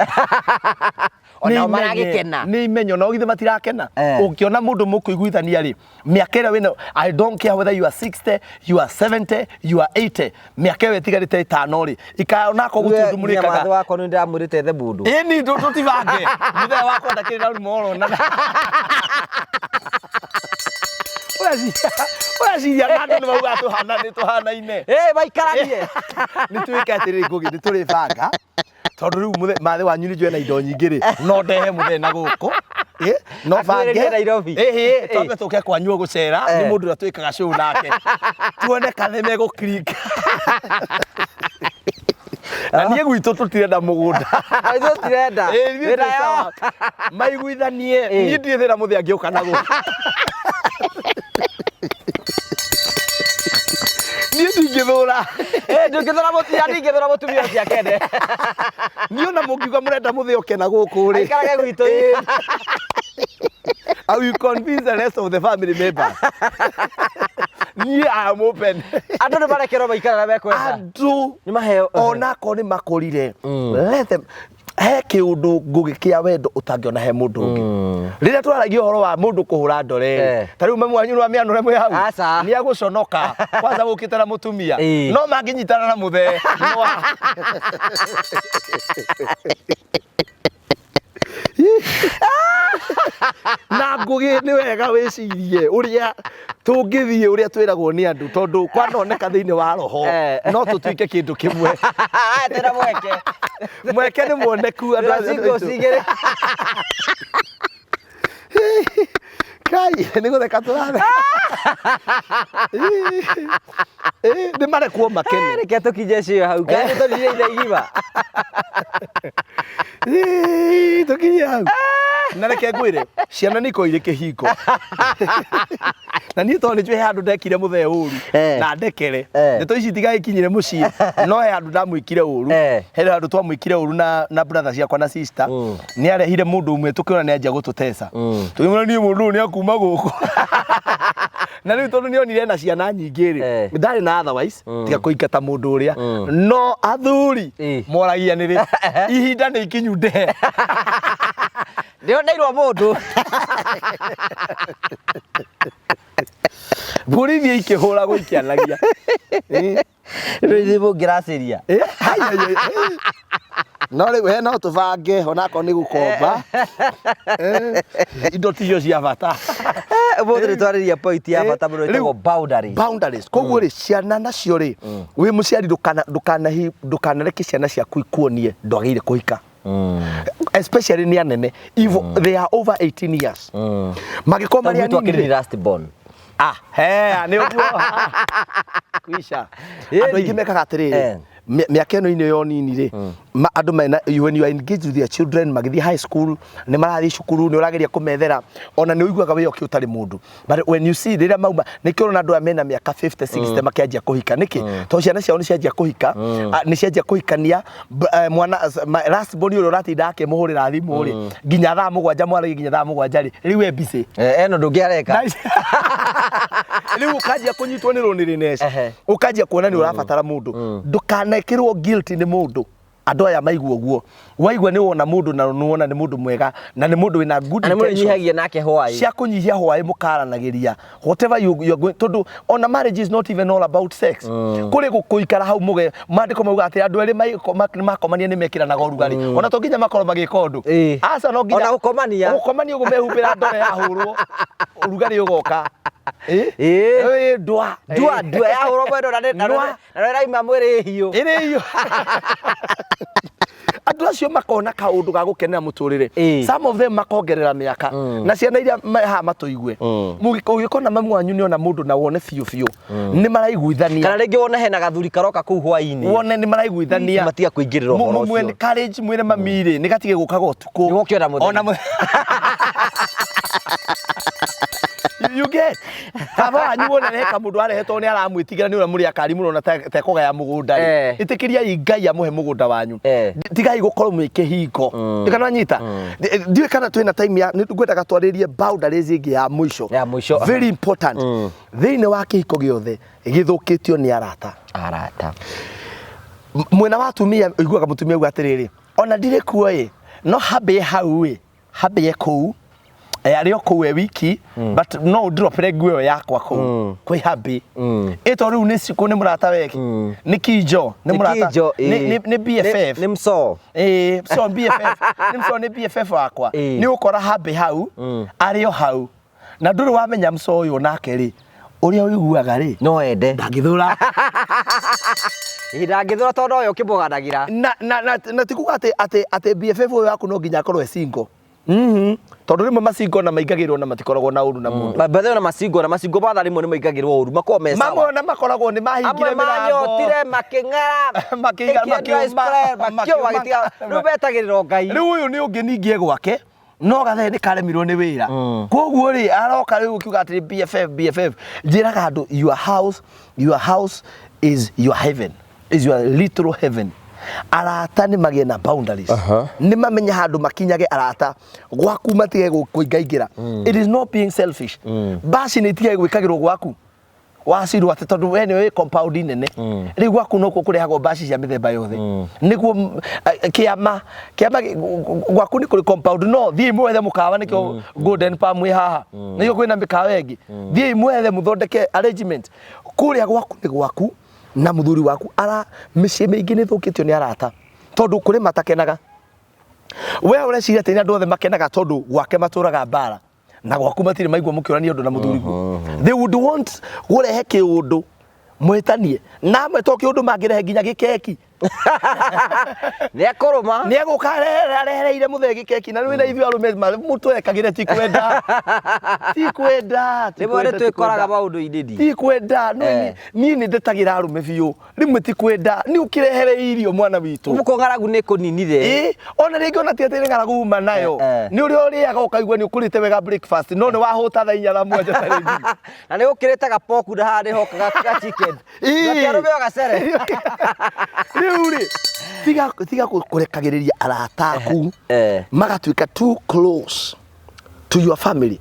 Onao Nĩ imenye, maragĩkena. Nĩ imenye, onao githĩ matirakena? Ũngĩona mũndũ mũkũiguithania Mangĩiguithania rĩ, mĩaka ĩrĩa wĩna, I don't care whether you are 60, you are 70, you are 80, mĩaka ĩyo ĩtigarĩte 5 rĩ, ikara onako gũtirĩ ũndũ Nginya mũrĩkaga. Watho wakwa nĩ ndĩramwĩrĩte ethe mũndũ. Ĩni tũtibange mũthenya wakwa ndakĩrĩ na rumo orona. Ũreciria na andũ nĩ maugaga tũhana nĩ tũhanaine. Ĩ maikaranie. Nĩ twĩke atĩrĩrĩ Ngũgĩ, nĩ tũrĩbanga tondũ rĩu mathĩ wanyu nĩ njũĩ na indo nyingĩ rĩ, no ndehe mũthee na gũkũ. No bange. Akuhĩrĩrie Nairobi. Ĩhĩ, twambe tũke kwanyu gũcera nĩ mũndũ ũrĩa twĩkaga show nake, tuone kana nĩ megũkirika. Na niĩ gwitũ tũtirenda mũgũnda. Ithuĩ tũtirenda. Ĩ, ithuĩ Wĩna twĩ sawa. yo. Maiguithanie. Ĩ. Niĩ ndirĩ thĩna mũthee angĩũka na gũkũ. Niĩ ndingĩthũra. Ĩ, ndũngĩthũra mũtumia, ndingĩthũra mũtumia ũcio akene. Niĩ ona mũngiuga mũrenda mũthee oke na gũkũ rĩ, Aikarage gwitũ. Ĩ. I will convince the rest of the family members. Niĩ I am open. Andũ nĩ marekerwo maikara na mekwenda. Andũ Nĩ maheo. onakorwo nĩ makũrire, let them. He kĩũndũ Ngũgĩ kĩa wendo ũtangĩona he mũndũ ũngĩ. Rĩrĩa twaragia ũhoro wa mũndũ kũhũra ndore, Eh. ta rĩu mamu wanyu nĩwamĩanũre mwĩ hau, Aca. nĩ agũconoka kwanza gũkĩte na mũtumia. Ĩ. No mangĩnyitana na mũthee nwa. Na Ngũgĩ nĩ wega wĩcirie ũrĩa tũngĩthiĩ, ũrĩa twĩragwo nĩ andũ, tondũ kwanoneka thĩinĩ wa roho Eh. no tũtuĩke kĩndũ kĩmwe. Twĩna mweke. Mweke nĩ muoneku andũ Twĩna singles igĩrĩ. Kai nĩ gũtheka tũratheka. Nĩ marekwo makene. Reke tũkinye cio hau. Kana nĩ tũthire ithaa igima. Ĩ, tũkinye hau. Na reke ngwĩre, ciana nĩ ikoragwo irĩ kĩhingo. Na niĩ tondũ nĩ njũĩ he handũ ndekire mũthee ũru Eh. na ndekere, Eh. ndeto ici itigagĩkinyire mũciĩ, no he handũ ndamwĩkire ũru. Eh. He handũ twamwĩkire ũru na brother ciakwa na sister. Nĩ arehire mũndũ ũmwe tũkĩona nĩ anjia gũtũteca, tũkĩmwĩra niĩ mũndũ ũyũ nĩ akuma gũkũ. Na rĩu tondũ nĩ onire ena ciana nyingĩ rĩ, Eh. ndarĩ na otherwise tiga kũingata mũndũ ũrĩa. No athuri Eh. moragia nĩ rĩ ihinda nĩ ikinyu ndehe. Ndĩoneirwo mũndũ. Mbũri ithiĩ ikĩhũragwo ikĩanagia. Rĩu ithuĩ mũngĩracĩria. Eh, hai, hai, hai, hai. No rĩu he no tũbange onakorwo nĩ gũkomba. Eh, indo ticio cia bata. Ũmũthĩ nĩ twarĩria point ya Eh, bata mũno rĩu- ĩtagwo boundaries. Boundaries. Koguo rĩ, ciana nacio rĩ, wĩ mũciari ndũkanareke ciana ciaku ikuonie ndwagĩrĩire kũhika, especially nĩ anene, if they are over 18 years. Mangĩkorwo Tondũ marĩ gwitũ anini akĩrĩ rĩ, last born. Ah, he, nĩ ũguo. Kwisha. Ĩni. Andũ aingĩ mekaga atĩrĩrĩ, Eh. mĩaka ĩno inĩ yo nini rĩ, andũ mena, when you are engaged with your children magĩthiĩ high school, nĩ marathiĩ cukuru, nĩ ũrageria kũmethera, ona nĩ ũiguaga wĩ okay ũtarĩ mũndũ. But when you see rĩrĩa mauma, nĩkĩo ũrona andũ aya mena mĩaka 50, 60 makĩanjia kũhika. Nĩkĩ? Tondũ ciana ciao nĩ cianjia kũhika, nĩ cianjia kũhikania, mwana last born ũrĩa ũratinda akĩmũhũrĩra thimũ rĩ, nginya thaa 7 mwaragia nginya thaa 7 rĩ, rĩu e busy. Eh, eno ndũngĩ areka. Nice. Rĩu ũkanjia kũnyitwo nĩ loneliness, Ehe. ũkanjia kuona nĩ ũrabatara mũndũ. Ndũkanekĩrwo guilty nĩ mũndũ. Andũ aya maigua ũguo, waigua nĩ wona mũndũ na nĩ wona nĩ mũndũ mwega na nĩ mũndũ wĩna good Na nĩ intentions mũrĩnyihagia nake hwaĩ. Cia kũnyihia hwaĩ, mũkaranagĩria whatever you are going, tondũ ona marriage is not even all about sex. Kũrĩ gũikara hau mũge maandĩko mauga atĩ andũ erĩ makomania nĩ mekĩranaga ũrugarĩ, ona to nginya makorwo magĩka ũndũ. Ĩ. Aca, no nginya Ona gũkomania. Gũkomania ũguo mehumbĩra ndore yahũrwo, ũrugarĩ ũgoka. Ĩ? Ĩ. Ĩ, ndwa. Ndua ndua yahũrwo mwendo na nĩ- na Nwa. na nĩ ĩraima mwĩrĩ hiũ. Ĩrĩ iyo andũ acio makona kaũndũ ga gũkenera mũtũrĩre. Ĩ. Some of them makongerera mĩaka na ciana iria haha matũigue. Ũgĩkona mamu wanyu nĩona mũndũ na wone biũ biũ nĩ maraiguithania, Kana rĩngĩ wone hena gathuri karoka kũu hwaĩ-inĩ. Wone nĩ maraiguithania. Matiga kũingĩrĩra ũhoro ũcio. Encourage, mwĩre mami rĩ nĩ gatige gũkaga ũtukũ. Nĩwoke ona mũthenya. Ona you get baba wanyu wona neka mũndũ arehetwo nĩ aramwĩtigĩra nĩ ũrĩa mũrĩ akari mũno na tekũgaya mũgũnda rĩ, Eh. ĩtĩkĩriai Ngai amũhe mũgũnda wanyu. Eh. Tigai gũkorwo mwĩ kĩhingo. Kana nyita ndiũĩ kana twĩna time ya nĩ ngwendaga twarĩrie boundaries ĩngĩ ya mũico. Ya mũico. Very important. Thĩinĩ wa kĩhiko gĩothe gĩthũkĩtio nĩ arata. Arata. Mwena wa atumia ũiguaga mũtumia auga atĩrĩrĩ, ona ndirĩ kuo ĩ, no hambĩe hau ĩ, hambĩe kũu Arĩ o kũu e wiki, but no ũndropere nguo ĩyo yakwa kũu kwĩ hubby. Ĩ to rĩu nĩ cikũ, nĩ mũrata weke, nĩ kinjo, nĩ mũrata. Kinjo, nĩ BFF. Nĩ mso. Ĩĩ, so BFF nĩ mso, nĩ BFF wakwa. Nĩ ũkora hubby hau arĩ o hau na ndũrĩ wamenya mso ũyũ nake rĩ, ũrĩa ũiguaga rĩ, No ende. Ndangĩthũra. Ihinda angĩthũra tondũ ũyũ ũkĩmũganagĩra. Na ti kuga atĩ BFF ũyũ waku no nginya akorwo e single. Tondũ rĩmwe masingle na maingagĩrwo na matikoragwo na ũru na mũndũ. Bethe na macingo matha rĩmwe nĩ maingagĩrwo ũru, makoragwo me Mamwe sawa. ona makoragwo nĩ mahingire Amwe mĩrango. manyotire makĩng'ara. Makĩiga- makĩũma makĩũma. makĩũma gĩtiga rĩu betagĩrĩra Ngai. Rĩu ũyũ nĩ ũngĩ ningĩ e gwake no gathe nĩ karemirwo nĩ wĩra, koguo rĩ aroka rĩu ũkiuga atĩ BFF BFF. Njĩraga andũ, your house is your heaven, is your literal heaven. Arata nĩ magĩe na boundaries, nĩ mamenye handũ makinyage. Arata gwaku matige kũingaingĩra. It is not being selfish. Baci nĩ itige gwĩkagĩrwo gwaku wacirwo atĩ tondũ we nĩ wĩ compound nene. Rĩu gwaku nokuo kũrehagwo mbaci cia mĩthemba yothe nĩguo kĩama gwaku nĩ kũrĩ compound, no thiĩi mwethe mũkawa. Nĩkĩo Golden Palm ĩ haha, nĩkĩo kwĩna mĩkawa ĩngĩ. Thiĩi mwethe mũthondeke arrangement kũrĩa gwaku nĩ gwaku na mũthuri waku. Ara mĩciĩ mĩingĩ nĩ ĩthũkĩtio nĩ arata tondũ kũrĩ matakenaga. We ũreciria atĩ nĩ andũ othe makenaga tondũ gwake matũraga mbara na gwaku matirĩ maigua mũkĩũrania ũndũ na mũthuri guo. They would want gũrehe kĩũndũ mwĩtanie na amwe to kĩũndũ mangĩrehe nginya gĩkeki. Nĩ akũrũma. Nĩ egũka arehereire mũthee gĩkeki na rĩu na ithuĩ arũme mũtwekagĩre ti kwenda, ti kwenda, ti Rĩmwe nĩ kwenda, ti twĩkoraga kwenda. maũndũ-inĩ ndi. Ti kwenda no. Niĩ nĩ ndetagĩra arũme biũ rĩmwe, ti kwenda nĩ ũkĩrehere irio mwana witũ. Mũko ng'aragu nĩ kũninire. Ĩ, ona rĩngĩ ona ti atĩ nĩ ng'aragu uma nayo. Nĩ ũrĩa ũrĩaga ũkaigua nĩ ũkũrĩte wega breakfast, no nĩ wahũta thaa 4 thaa 7 ta rĩngĩ. Na nĩ ũkĩrĩte gapoku na haha nĩho ga chicken. Gakĩarũme o gacere. Rĩu rĩ, tiga kũrekagĩrĩria arata aku magatuĩka too close to your family.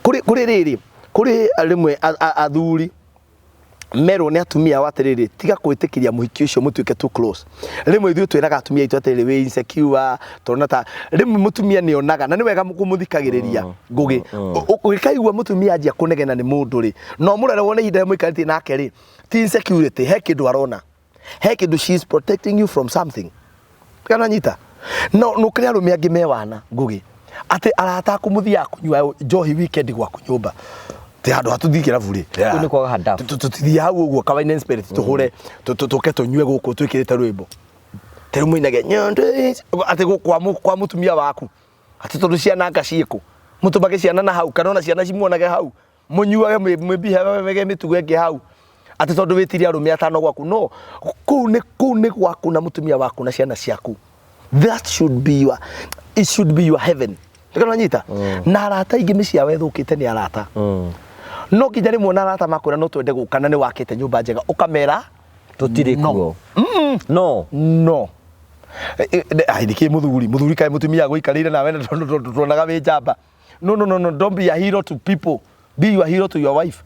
Kũrĩ rĩrĩ, kũrĩ rĩmwe athuri merwo nĩ atumia ao atĩrĩrĩ, tiga gwĩtĩkĩria mũhiki ũcio mũtuĩke too close. Rĩmwe ithuĩ twĩraga atumia aitũ atĩrĩrĩ, wĩ insecure, tũrona ta rĩmwe mũtumia nĩ onaga na nĩ wega kũmũthikagĩrĩria. Ngũgĩ ũgĩkaigua mũtumia anjia kũnegena nĩ mũndũ rĩ, no mũrore wone ihinda rĩrĩa mũikarĩtie nake rĩ, ti insecurity, he kĩndũ arona, he kĩndũ, she is protecting you from something. Kana nyita no nũkĩrĩ arũme angĩ me wana, Ngũgĩ, atĩ arata aku mũthiaga kũnyua njohi weekend gwaku nyũmba, ti handũ hatũthiĩ kĩrabu rĩ. Kũu nĩ kwaga handabu. Tũtithiĩ hau ũguo ka wine and spirit, tũhũre tũke tũnyue gũkũ twĩkĩrĩte rwĩmbo ta rĩu mũinage nyondo ici, atĩ kwa mũtumia waku, atĩ tondũ ciana anga ciĩkũ mũtũmage ciana na hau kana ona ciana cimuonage hau mũnyuage mwĩbihage mĩtugo ĩngĩ hau, atĩ tondũ wĩtire arũme atano gwaku. No kũu nĩ gwaku na mũtumia waku na ciana ciaku. That should be your it should be your heaven. Kana nyita na arata aingĩ mĩciĩ yao ĩthũkĩte nĩ arata. No nginya rĩmwe na arata makwĩra no twende gũka na nĩ wakĩte nyũmba njega, ũkamera Tũtirĩ No. kuo. No. No nĩkĩ mũthuri kaĩ mũtumia agũikarĩire nawe na tondũ tuonaga wĩ njamba. No, no, no, no, don't be a hero to people. Be your hero to your wife,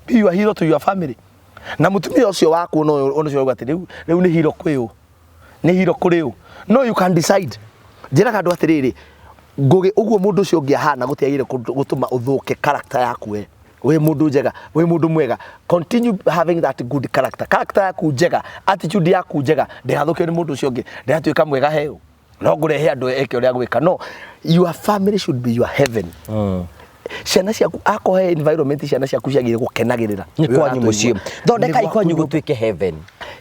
be your hero to your family. Na mũtumia ũcio waku no ũcio auga atĩ rĩu nĩ hero kwĩ ũ, nĩ hero kũrĩ ũ. No you can decide. Njĩraga andũ atĩrĩrĩ, Ngũgĩ, ũguo mũndũ ũcio ũngĩ ahana gũtiagĩrĩire gũtũma ũthũke character yaku. We wĩ mũndũ njega, wĩ mũndũ mwega, continue having that good character, character yaku njega, attitude yaku njega ndĩgathũkio nĩ mũndũ ũcio ũngĩ. Ndĩratuĩka mwega heo no ngũrehe andũ eke ũrĩa gwĩka. No your family should be your heaven. Ciana ciaku akohe environment ciana ciaku ciagĩrĩire gũkenagĩrĩra. Nĩ kwanyu mũciĩ, thondekai kwanyu gũtuĩke heaven.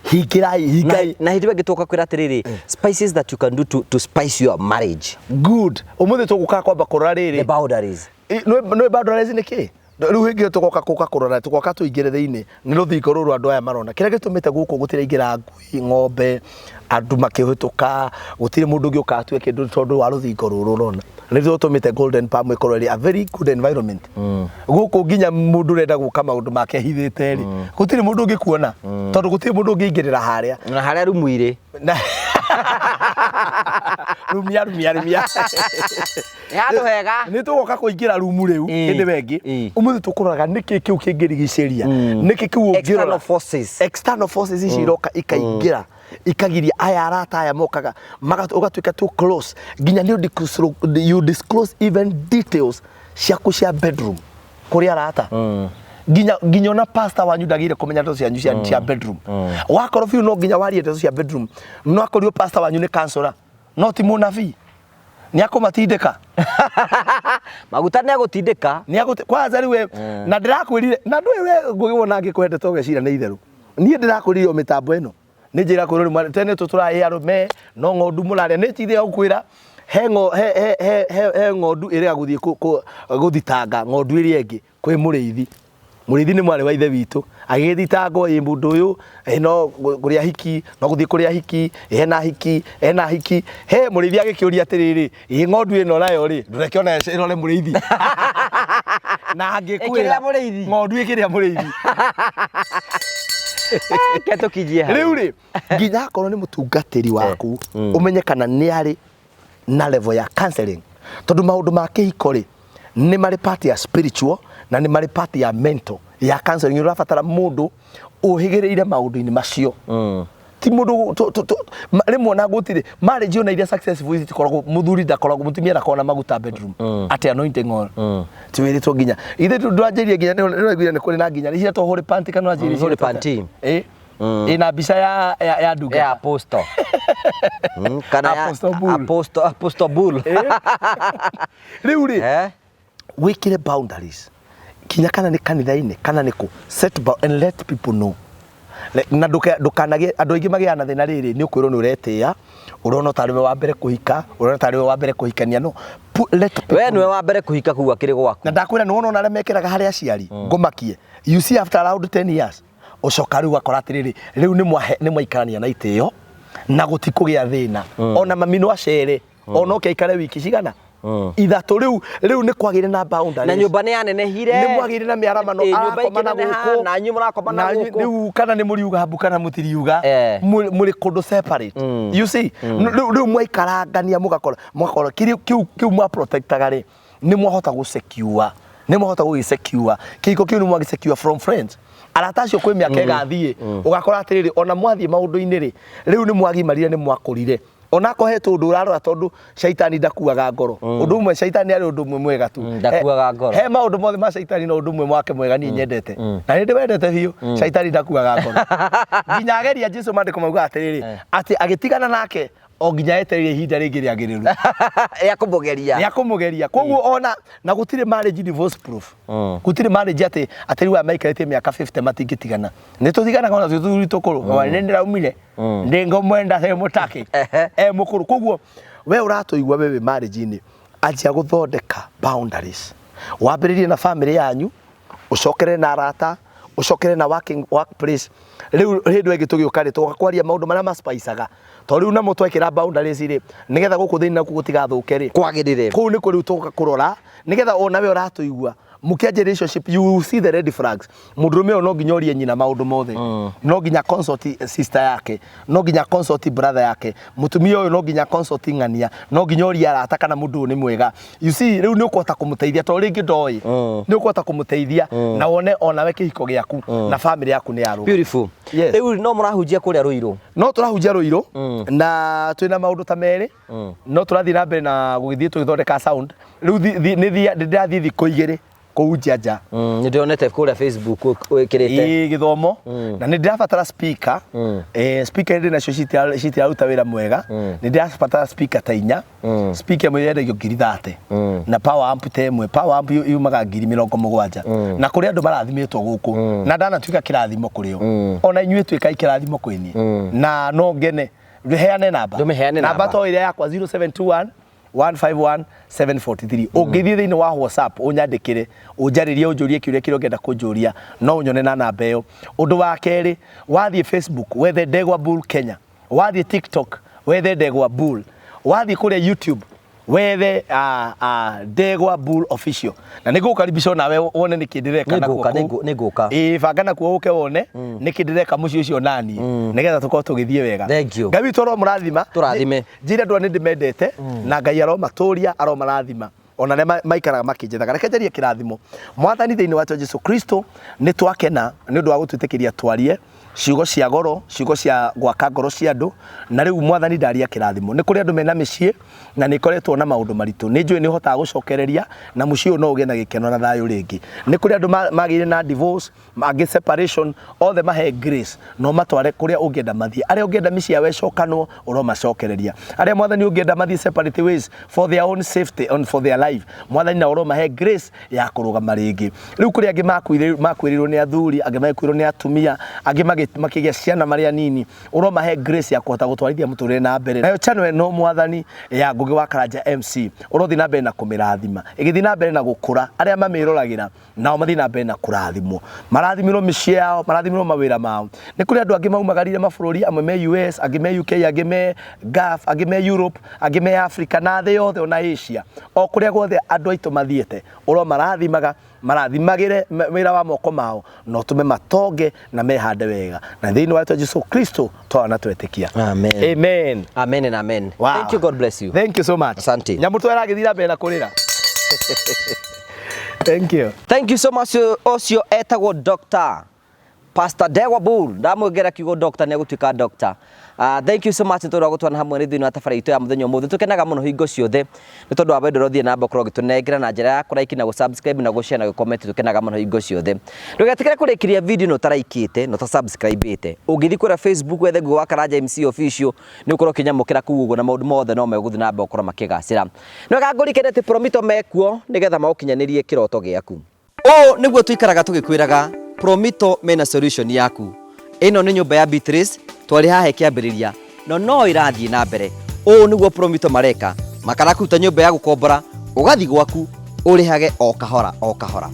Hingĩrai, hingai. Na hĩndĩ ĩyo ĩngĩ tũka kwĩra atĩrĩrĩ, spices that you can do to spice your marriage. Good. Ũmũthĩ tũgũka kwamba kũrora The rĩrĩ boundaries. Nĩ boundaries nĩ kĩ rĩu hĩngĩ ĩyo tũgoka kũka kũrora, tũgoka tũingĩre thĩinĩ nĩ rũthingo rũrũ andũ aya marona kĩrĩa gĩtũmĩte gũkũ gũtiraingĩra ngui, ng'ombe, andũ makĩhĩtũka, gũtirĩ mũndũ ũngĩ ũka atue kĩndũ tondũ wa rũthingo rũrũ ũrona. Nĩrĩo tũmĩte Golden Palm ĩkorwo ĩrĩ a very good environment gũkũ. Nginya mũndũ ũrenda gwĩka maũndũ make ahithĩte rĩ, gũtirĩ mũndũ ũngĩkuona tondũ gũtirĩ mũndũ ũngĩingĩrĩra harĩa. Na harĩa rumu irĩ. Rumia, rumia, rumia. Nĩ handũ hega. Nĩ tũgoka kũingĩra rumu rĩu hĩndĩ wengĩ. Ũmũthĩ tũkũroraga nĩkĩ kĩu kĩngĩrigicĩria, nĩkĩ kĩu ũngĩrora. External forces. External forces ici iroka ikaingĩra ikagiria aya arata aya mokaga ũgatuĩka too close nginya nĩ you disclose even details. Ciaku cia bedroom kũrĩ arata, nginya ona pastor wanyu ndagĩrĩire kũmenya ndeto cianyu cia bedroom. Wakorwo biũ no nginya warie ndeto cia bedroom, no akorirwo pastor wanyu nĩ counselor no ti mũnabii, nĩ akũmatindĩka. Maguta nĩ agũtindĩka. Nĩ agũti kwanza rĩu we na ndĩrakwĩrire na ndũĩ we ngũgĩ wona angĩkũhe ndeto ũgeciria nĩ itherũ. Niĩ ndĩrakwĩrire o mĩtambo ĩno nĩ njĩra kwĩrwo rĩmwe tene tũtũraĩ arũme no ng'ondu mũrarĩa nĩ njithia gũkwĩra he ng'o he he he he he ng'ondu ĩrega gũthiĩ gũthitanga ng'ondu ĩrĩa ĩngĩ kwĩ mũrĩithi. Mũrĩithi nĩ mwarĩ wa ithe witũ agĩgĩthitangwo ĩ mũndũ ũyũ ĩ no kũrĩa hiki no gũthiĩ kũrĩa hiki hena hiki hena hiki he mũrĩithi agĩkĩũria atĩrĩrĩ, ĩ ng'ondu ĩno nayo rĩ, ndũreke ona ĩrore mũrĩithi na ngĩkwĩra Ĩkĩrĩa mũrĩithi. Ng'ondu ĩkĩrĩa mũrĩithi. Ke tũkinyie hau. Rĩu rĩ, nginya akorwo nĩ mũtungatĩri waku, ũmenye kana nĩ arĩ na level ya counseling, tondũ maũndũ ma kĩhiko rĩ, nĩ marĩ part ya spiritual na nĩ marĩ part ya mental ya counseling. Ũrabatara mũndũ ũhĩgĩrĩire maũndũ-inĩ macio, ti mũndũ rĩmwe ona gũtirĩ marriage ona iria successful itikoragwo mũthuri ndakoragwo, mũtumia ndakoragwo na maguta bedroom atĩ anointing oil. Ti wĩrĩtwo nginya ithe ndwanjĩrie nginya nĩ ũraiguire nĩ kũrĩ na nginya ciretwo holy panty kana ũranjĩrie? Holy Ciretwo atĩa? panty. Ĩ ĩna mbica ya ndungata. Ya apostle. Kana ya Apostle Bull. Apostle Bull. Rĩu rĩ, Eh? wĩkĩre boundaries kinya kana nĩ kanitha-inĩ kana nĩ kũ, set and let people know. Na ndũkanagĩe andũ aingĩ magĩaga na thĩna rĩrĩ, nĩ ũkwĩrwo nĩ ũretĩĩa, ũrona tarĩ we wa mbere kũhika, ũrona tarĩ we wa mbere kũhikania. No let people We nĩwe wa mbere kũhika kũu akĩrĩ gwaku. Na ndakwĩra nĩ wona ona arĩa mekĩraga harĩ aciari ngũmakie, you see, after around 10 years ũcoka rĩu ũgakora atĩrĩrĩ, rĩu nĩ mwaikarania na itĩo na gũtikũgĩa thĩna. Ona mami no acere ona oke aikare wiki cigana 3. Rĩu nĩ kwagĩire na boundaries. Na nyũmba nĩ yanenehire. Nĩ mwagĩire na mĩaramano. Ĩ, nyũmba arakoma na ikĩneneha, gũkũ na inyuĩ mũrakoma na gũkũ. Rĩu kana nĩ mũriuga mbu kana mũtiriuga, mũrĩ kũndũ separate, you see. Rĩu mwaikarangania mũgakora kĩu mwa protectaga rĩ, nĩ mwahota gũ secure, nĩ mwahota gũgĩ secure kĩhiko kĩu, nĩ mwagĩ secure from friends, arata acio. Kwĩ mĩaka ĩgathiĩ ũgakora atĩrĩrĩ, ona mwathiĩ maũndũ-inĩ rĩ, rĩu nĩ mwagimarire, nĩ mwakũrire. Onakorwo he tũndũ ũrarora, tondũ caitani ndakuaga ngoro. Ũndũ ũmwe caitani arĩ ũndũ ũmwe mwega tu. Ndakuaga ngoro. He maũndũ mothe ma caitani, no ũndũ ũmwe wake mwega niĩ nyendete na nĩ ndĩwendete biũ, caitani ndakuaga ngoro. Nginya ageria Jesu, maandĩko maugaga atĩrĩrĩ, atĩ agĩtigana nake o nginya etereire ihinda rĩngĩ rĩagĩrĩru rĩa kũmũgeria. Rĩa kũmũgeria. Koguo ona na gũtirĩ marriage divorce proof, gũtirĩ marriage atĩ rĩu aya maikarĩtie mĩaka 50 matingĩtigana. Nĩ tũtiganaga ona twĩ tũthuri tũkũrũ. Nĩ ndĩraumire ndĩngũmwenda he mũtaki e mũkũrũ. Koguo we ũratũigua, we wĩ marriage-inĩ, anjia gũthondeka boundaries, wambĩrĩrie na family yanyu, ũcokere na arata, ũcokere na workplace. Rĩu hĩndĩ ĩngĩ tũgĩũka rĩ, tũgoka kwaria maũndũ marĩa maspicaga, tondũ rĩu namo twekĩra boundaries rĩ, nĩgetha gũkũ thĩinĩ nakuo gũtigathũke rĩ, kwagĩrĩre. Kũu nĩkuo rĩu tũgoka kũrora, nĩgetha ona we ũratũigua mũkĩanjia relationship, you will see the red flags. Mũndũrũme ũyũ no nginya orie nyina maũndũ mothe, no nginya consult sister yake, no nginya consult brother yake. Mũtumia ũyũ no nginya consult ng'ania, no nginya orie arata kana mũndũ ũyũ nĩ mwega. You see, rĩu nĩ ũkũhota kũmũteithia, tondũ rĩngĩ ndoĩ. Nĩ ũkũhota kũmũteithia na wone onawe kĩhiko gĩaku na family yaku nĩ yarũga. Beautiful. Yes. Rĩu no mũrahunjia kũrĩa Rũirũ? No tũrahunjia Rũirũ na twĩna maũndũ ta merĩ, no tũrathiĩ na mbere na gũgĩthiĩ tũgĩthondeka sound. Rĩu nĩ ndĩrathiĩ thikũ 2 kũu nja. Nĩ ndĩronete kũrĩa Facebook wĩkĩrĩte. Ĩĩ, gĩthomo. Na nĩ ndĩrabatara speaker. Speaker ndĩ nacio citiraruta wĩra mwega. Nĩ ndĩrabatara speaker ta 4. Speaker ĩmwe yendagio 30,000 na power amp ta ĩmwe, power amp yumaga 70,000. Na kũrĩ andũ marathimĩtwo gũkũ na ndanatuĩka kĩrathimo kũrĩ o, ona inyuĩ tuĩkai kĩrathimo kwĩ niĩ na no ngene heane namba. Ndũmĩheane namba. Namba. To ĩrĩa yakwa 0721 151 743. Ũngĩthiĩ thĩinĩ wa WhatsApp ũnyandĩkĩre, ũnjarĩrie, ũnjũrie kĩũria kĩrĩa ũngĩenda kũnjũria, no ũnyone na namba ĩyo. Ũndũ wa kerĩ, wathiĩ Facebook wethe Ndegwa Bull Kenya, wathiĩ TikTok wethe Ndegwa Bull, wathiĩ kũrĩa YouTube wethe Ndegwa Bull Official, na nĩ ngũkaribisha nawe wone nĩkĩ ndĩreka nakuo Nĩngũka, kũu. Nĩngũka. Ĩĩ, banga nakuo ũke wone nĩkĩ ndĩreka mũciĩ ũcio naniĩ, nĩgetha tũkorwo tũgĩthiĩ wega. Thank you. Ngai witũ aromũrathima. Tũrathime. Njĩre andũ aya nĩ ndĩmendete na Ngai aromatũria, aromarathima. Ona arĩa maikaraga makĩnjethaga, reke njarie kĩrathimo. Mwathani, thĩinĩ wa Jesu Kristo, nĩ twakena nĩ ũndũ wa gũtwĩtĩkĩria twarie ciugo cia goro, ciugo cia gwaka ngoro cia andũ. Na rĩu Mwathani, ndaria kĩrathimo. Nĩ kũrĩ andũ mena mĩciĩ na nĩ ĩkoretwo na maũndũ maritũ. Nĩ njũĩ nĩ ũhotaga gũcokereria na mũciĩ ũyũ no ũgĩe na gĩkeno na thayũ rĩngĩ. Nĩ kũrĩ andũ magĩire na divorce, angĩ separation, othe mahe grace na ũmatware kũrĩa ũngĩenda mathiĩ. Arĩa ũngĩenda mĩciĩ yao ĩcokanwo, ũromacokereria. Arĩa Mwathani ũngĩenda mathiĩ separate ways for their own safety and for their life, Mwathani, na ũromahe grace ya kũrũgama rĩngĩ. Rĩu kũrĩ angĩ makuĩrĩirwo nĩ athuri, angĩ magĩkuĩrwo nĩ atumia, angĩ makĩgĩa ciana marĩ anini, ũromahe grace ya kũhota gũtwarithia mũtũrĩre na mbere. Nayo channel ĩno, Mwathani, ya Ngũgĩ wa Karanja MC, ũrothiĩ na mbere na kũmĩrathima, ĩgĩthiĩ na mbere na gũkũra. Arĩa mamĩroragĩra nao mathiĩ na mbere na kũrathimwo, marathimirwo mĩciĩ yao, marathimirwo mawĩra mao. Nĩ kũrĩ andũ angĩ maumagarire mabũrũri amwe, me US, angĩ me UK, angĩ me Gulf, angĩ me Europe, angĩ me Africa na thĩ yothe, ona Asia. O kũrĩa guothe andũ aitũ mathiĩte, ũromarathimaga, marathimagĩre wĩra wa moko mao na ũtũme matonge na mehande wega. Na thĩinĩ wa rĩtwa Jesu Kristo twana na twetĩkia. Amen. Amen. Amen and amen. Wow. Thank you. God bless you. Thank you so much. Asante. Nyamũ tweragĩthiĩ na mbere na kũrĩra. Thank you. Thank you so much. Ũcio etagwo Dr. Pastor Ndegwa Bull. Ndamwongera kiugo doctor nĩ egũtuĩka doctor. Thank you so much nĩ tondũ wa gũtwana hamwe nĩ thĩinĩ wa tabarĩra itũ ya mũthenya ũmũthĩ. Tũkenaga mũno hingo ciothe nĩ tondũ wa wendo ũrĩa ũthiĩ na mbere gũkorwo ũgĩtũnengera na njĩra ya kũ-like na gũ-subscribe na gũ-share na gũ-comment. Tũkenaga mũno hingo ciothe. Ndũgetĩkĩre kũrĩkĩria video ĩno ũtaraikĩte na ũta-subscribe-ĩte. Ũngĩthiĩ kũrĩa Facebook wethe Ngũgĩ wa Karanja MC Official, nĩ ũkorwo ũkĩnyamũkĩra kũu ũguo na maũndũ mothe no megũthiĩ na mbere gũkorwo makĩgacĩra. Nĩ wega ngũrikane atĩ Promito mekuo nĩgetha magũkinyanĩrie kĩroto gĩaku. Ũũ nĩguo tũikaraga tũgĩkwĩraga Promito mena solution yaku. Ĩno nĩ nyũmba ya Beatrice, twarĩ haha ĩkĩambĩrĩria no no ĩrathiĩ na mbere. Ũũ nĩguo Promito mareka, makarakũruta nyũmba ya gũkombora, ũgathiĩ gwaku ũrĩhage o kahora o kahora.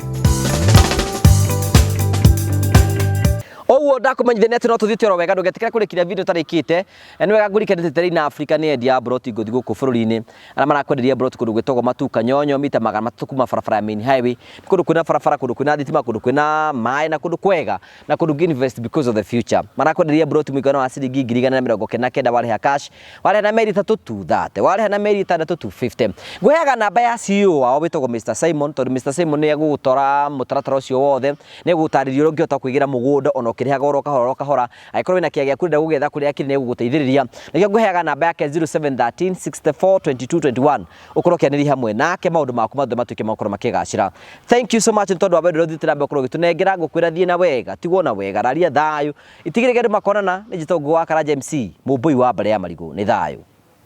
Ũguo ndakũmenyithania atĩ no tũthiĩte oro wega. Ndũgetĩkĩre kũrĩkĩria video ũtarĩkĩte. Na nĩ wega ngũrikanie atĩ Terrain Africa nĩ endia a mburoti ngũthi gũkũ bũrũri-inĩ, arĩa marakwenderia mburoti kũndũ gwĩtagwo Matuka Nyonyo, mita 300 kuma barabara ya main highway. Nĩ kũndũ kwĩna barabara, kũndũ kwĩna thitima, kũndũ kwĩna maĩ na kũndũ kwega na kũndũ ũngĩ invest because of the future. Marakwenderia mburoti mũigana wa ciringi 199,000 warĩha cash, warĩha na mĩeri 3 230, warĩha na mĩeri 6 250. Ngũheaga namba ya CEO wao wĩtagwo Mr Simon, tondũ Mr Simon nĩ egũgũtwara mũtaratara ũcio wothe, nĩ egũgũtarĩria ũrĩa ũngĩhota kwĩgĩra mũgũnda ona ũkĩrĩhaga oro kahora oro kahora. Angĩkorwo wĩna kĩaya gĩaku ũrenda gũgĩetha kũrĩa kĩrĩ, nĩ egũgũteithĩrĩria. Nĩkĩo ngũheaga namba yake 0713 64 22 21, ũkorwo ũkĩanĩria hamwe nake maũndũ maku mothe matuĩke makorwo makĩgacĩra. Thank you so much nĩ tondũ wa wendo ũrĩa ũthiĩte na mbere gũkorwo ũgĩtũnengera. Ngũkwĩra thiĩ na wega, tigwo na wega, raria thayũ, itigĩrĩre andũ makonana. Nĩ njĩtagwo Ngũgĩ wa Karanja MC, mũmbũi wa mbarĩ ya marigũ. Nĩ thayũ.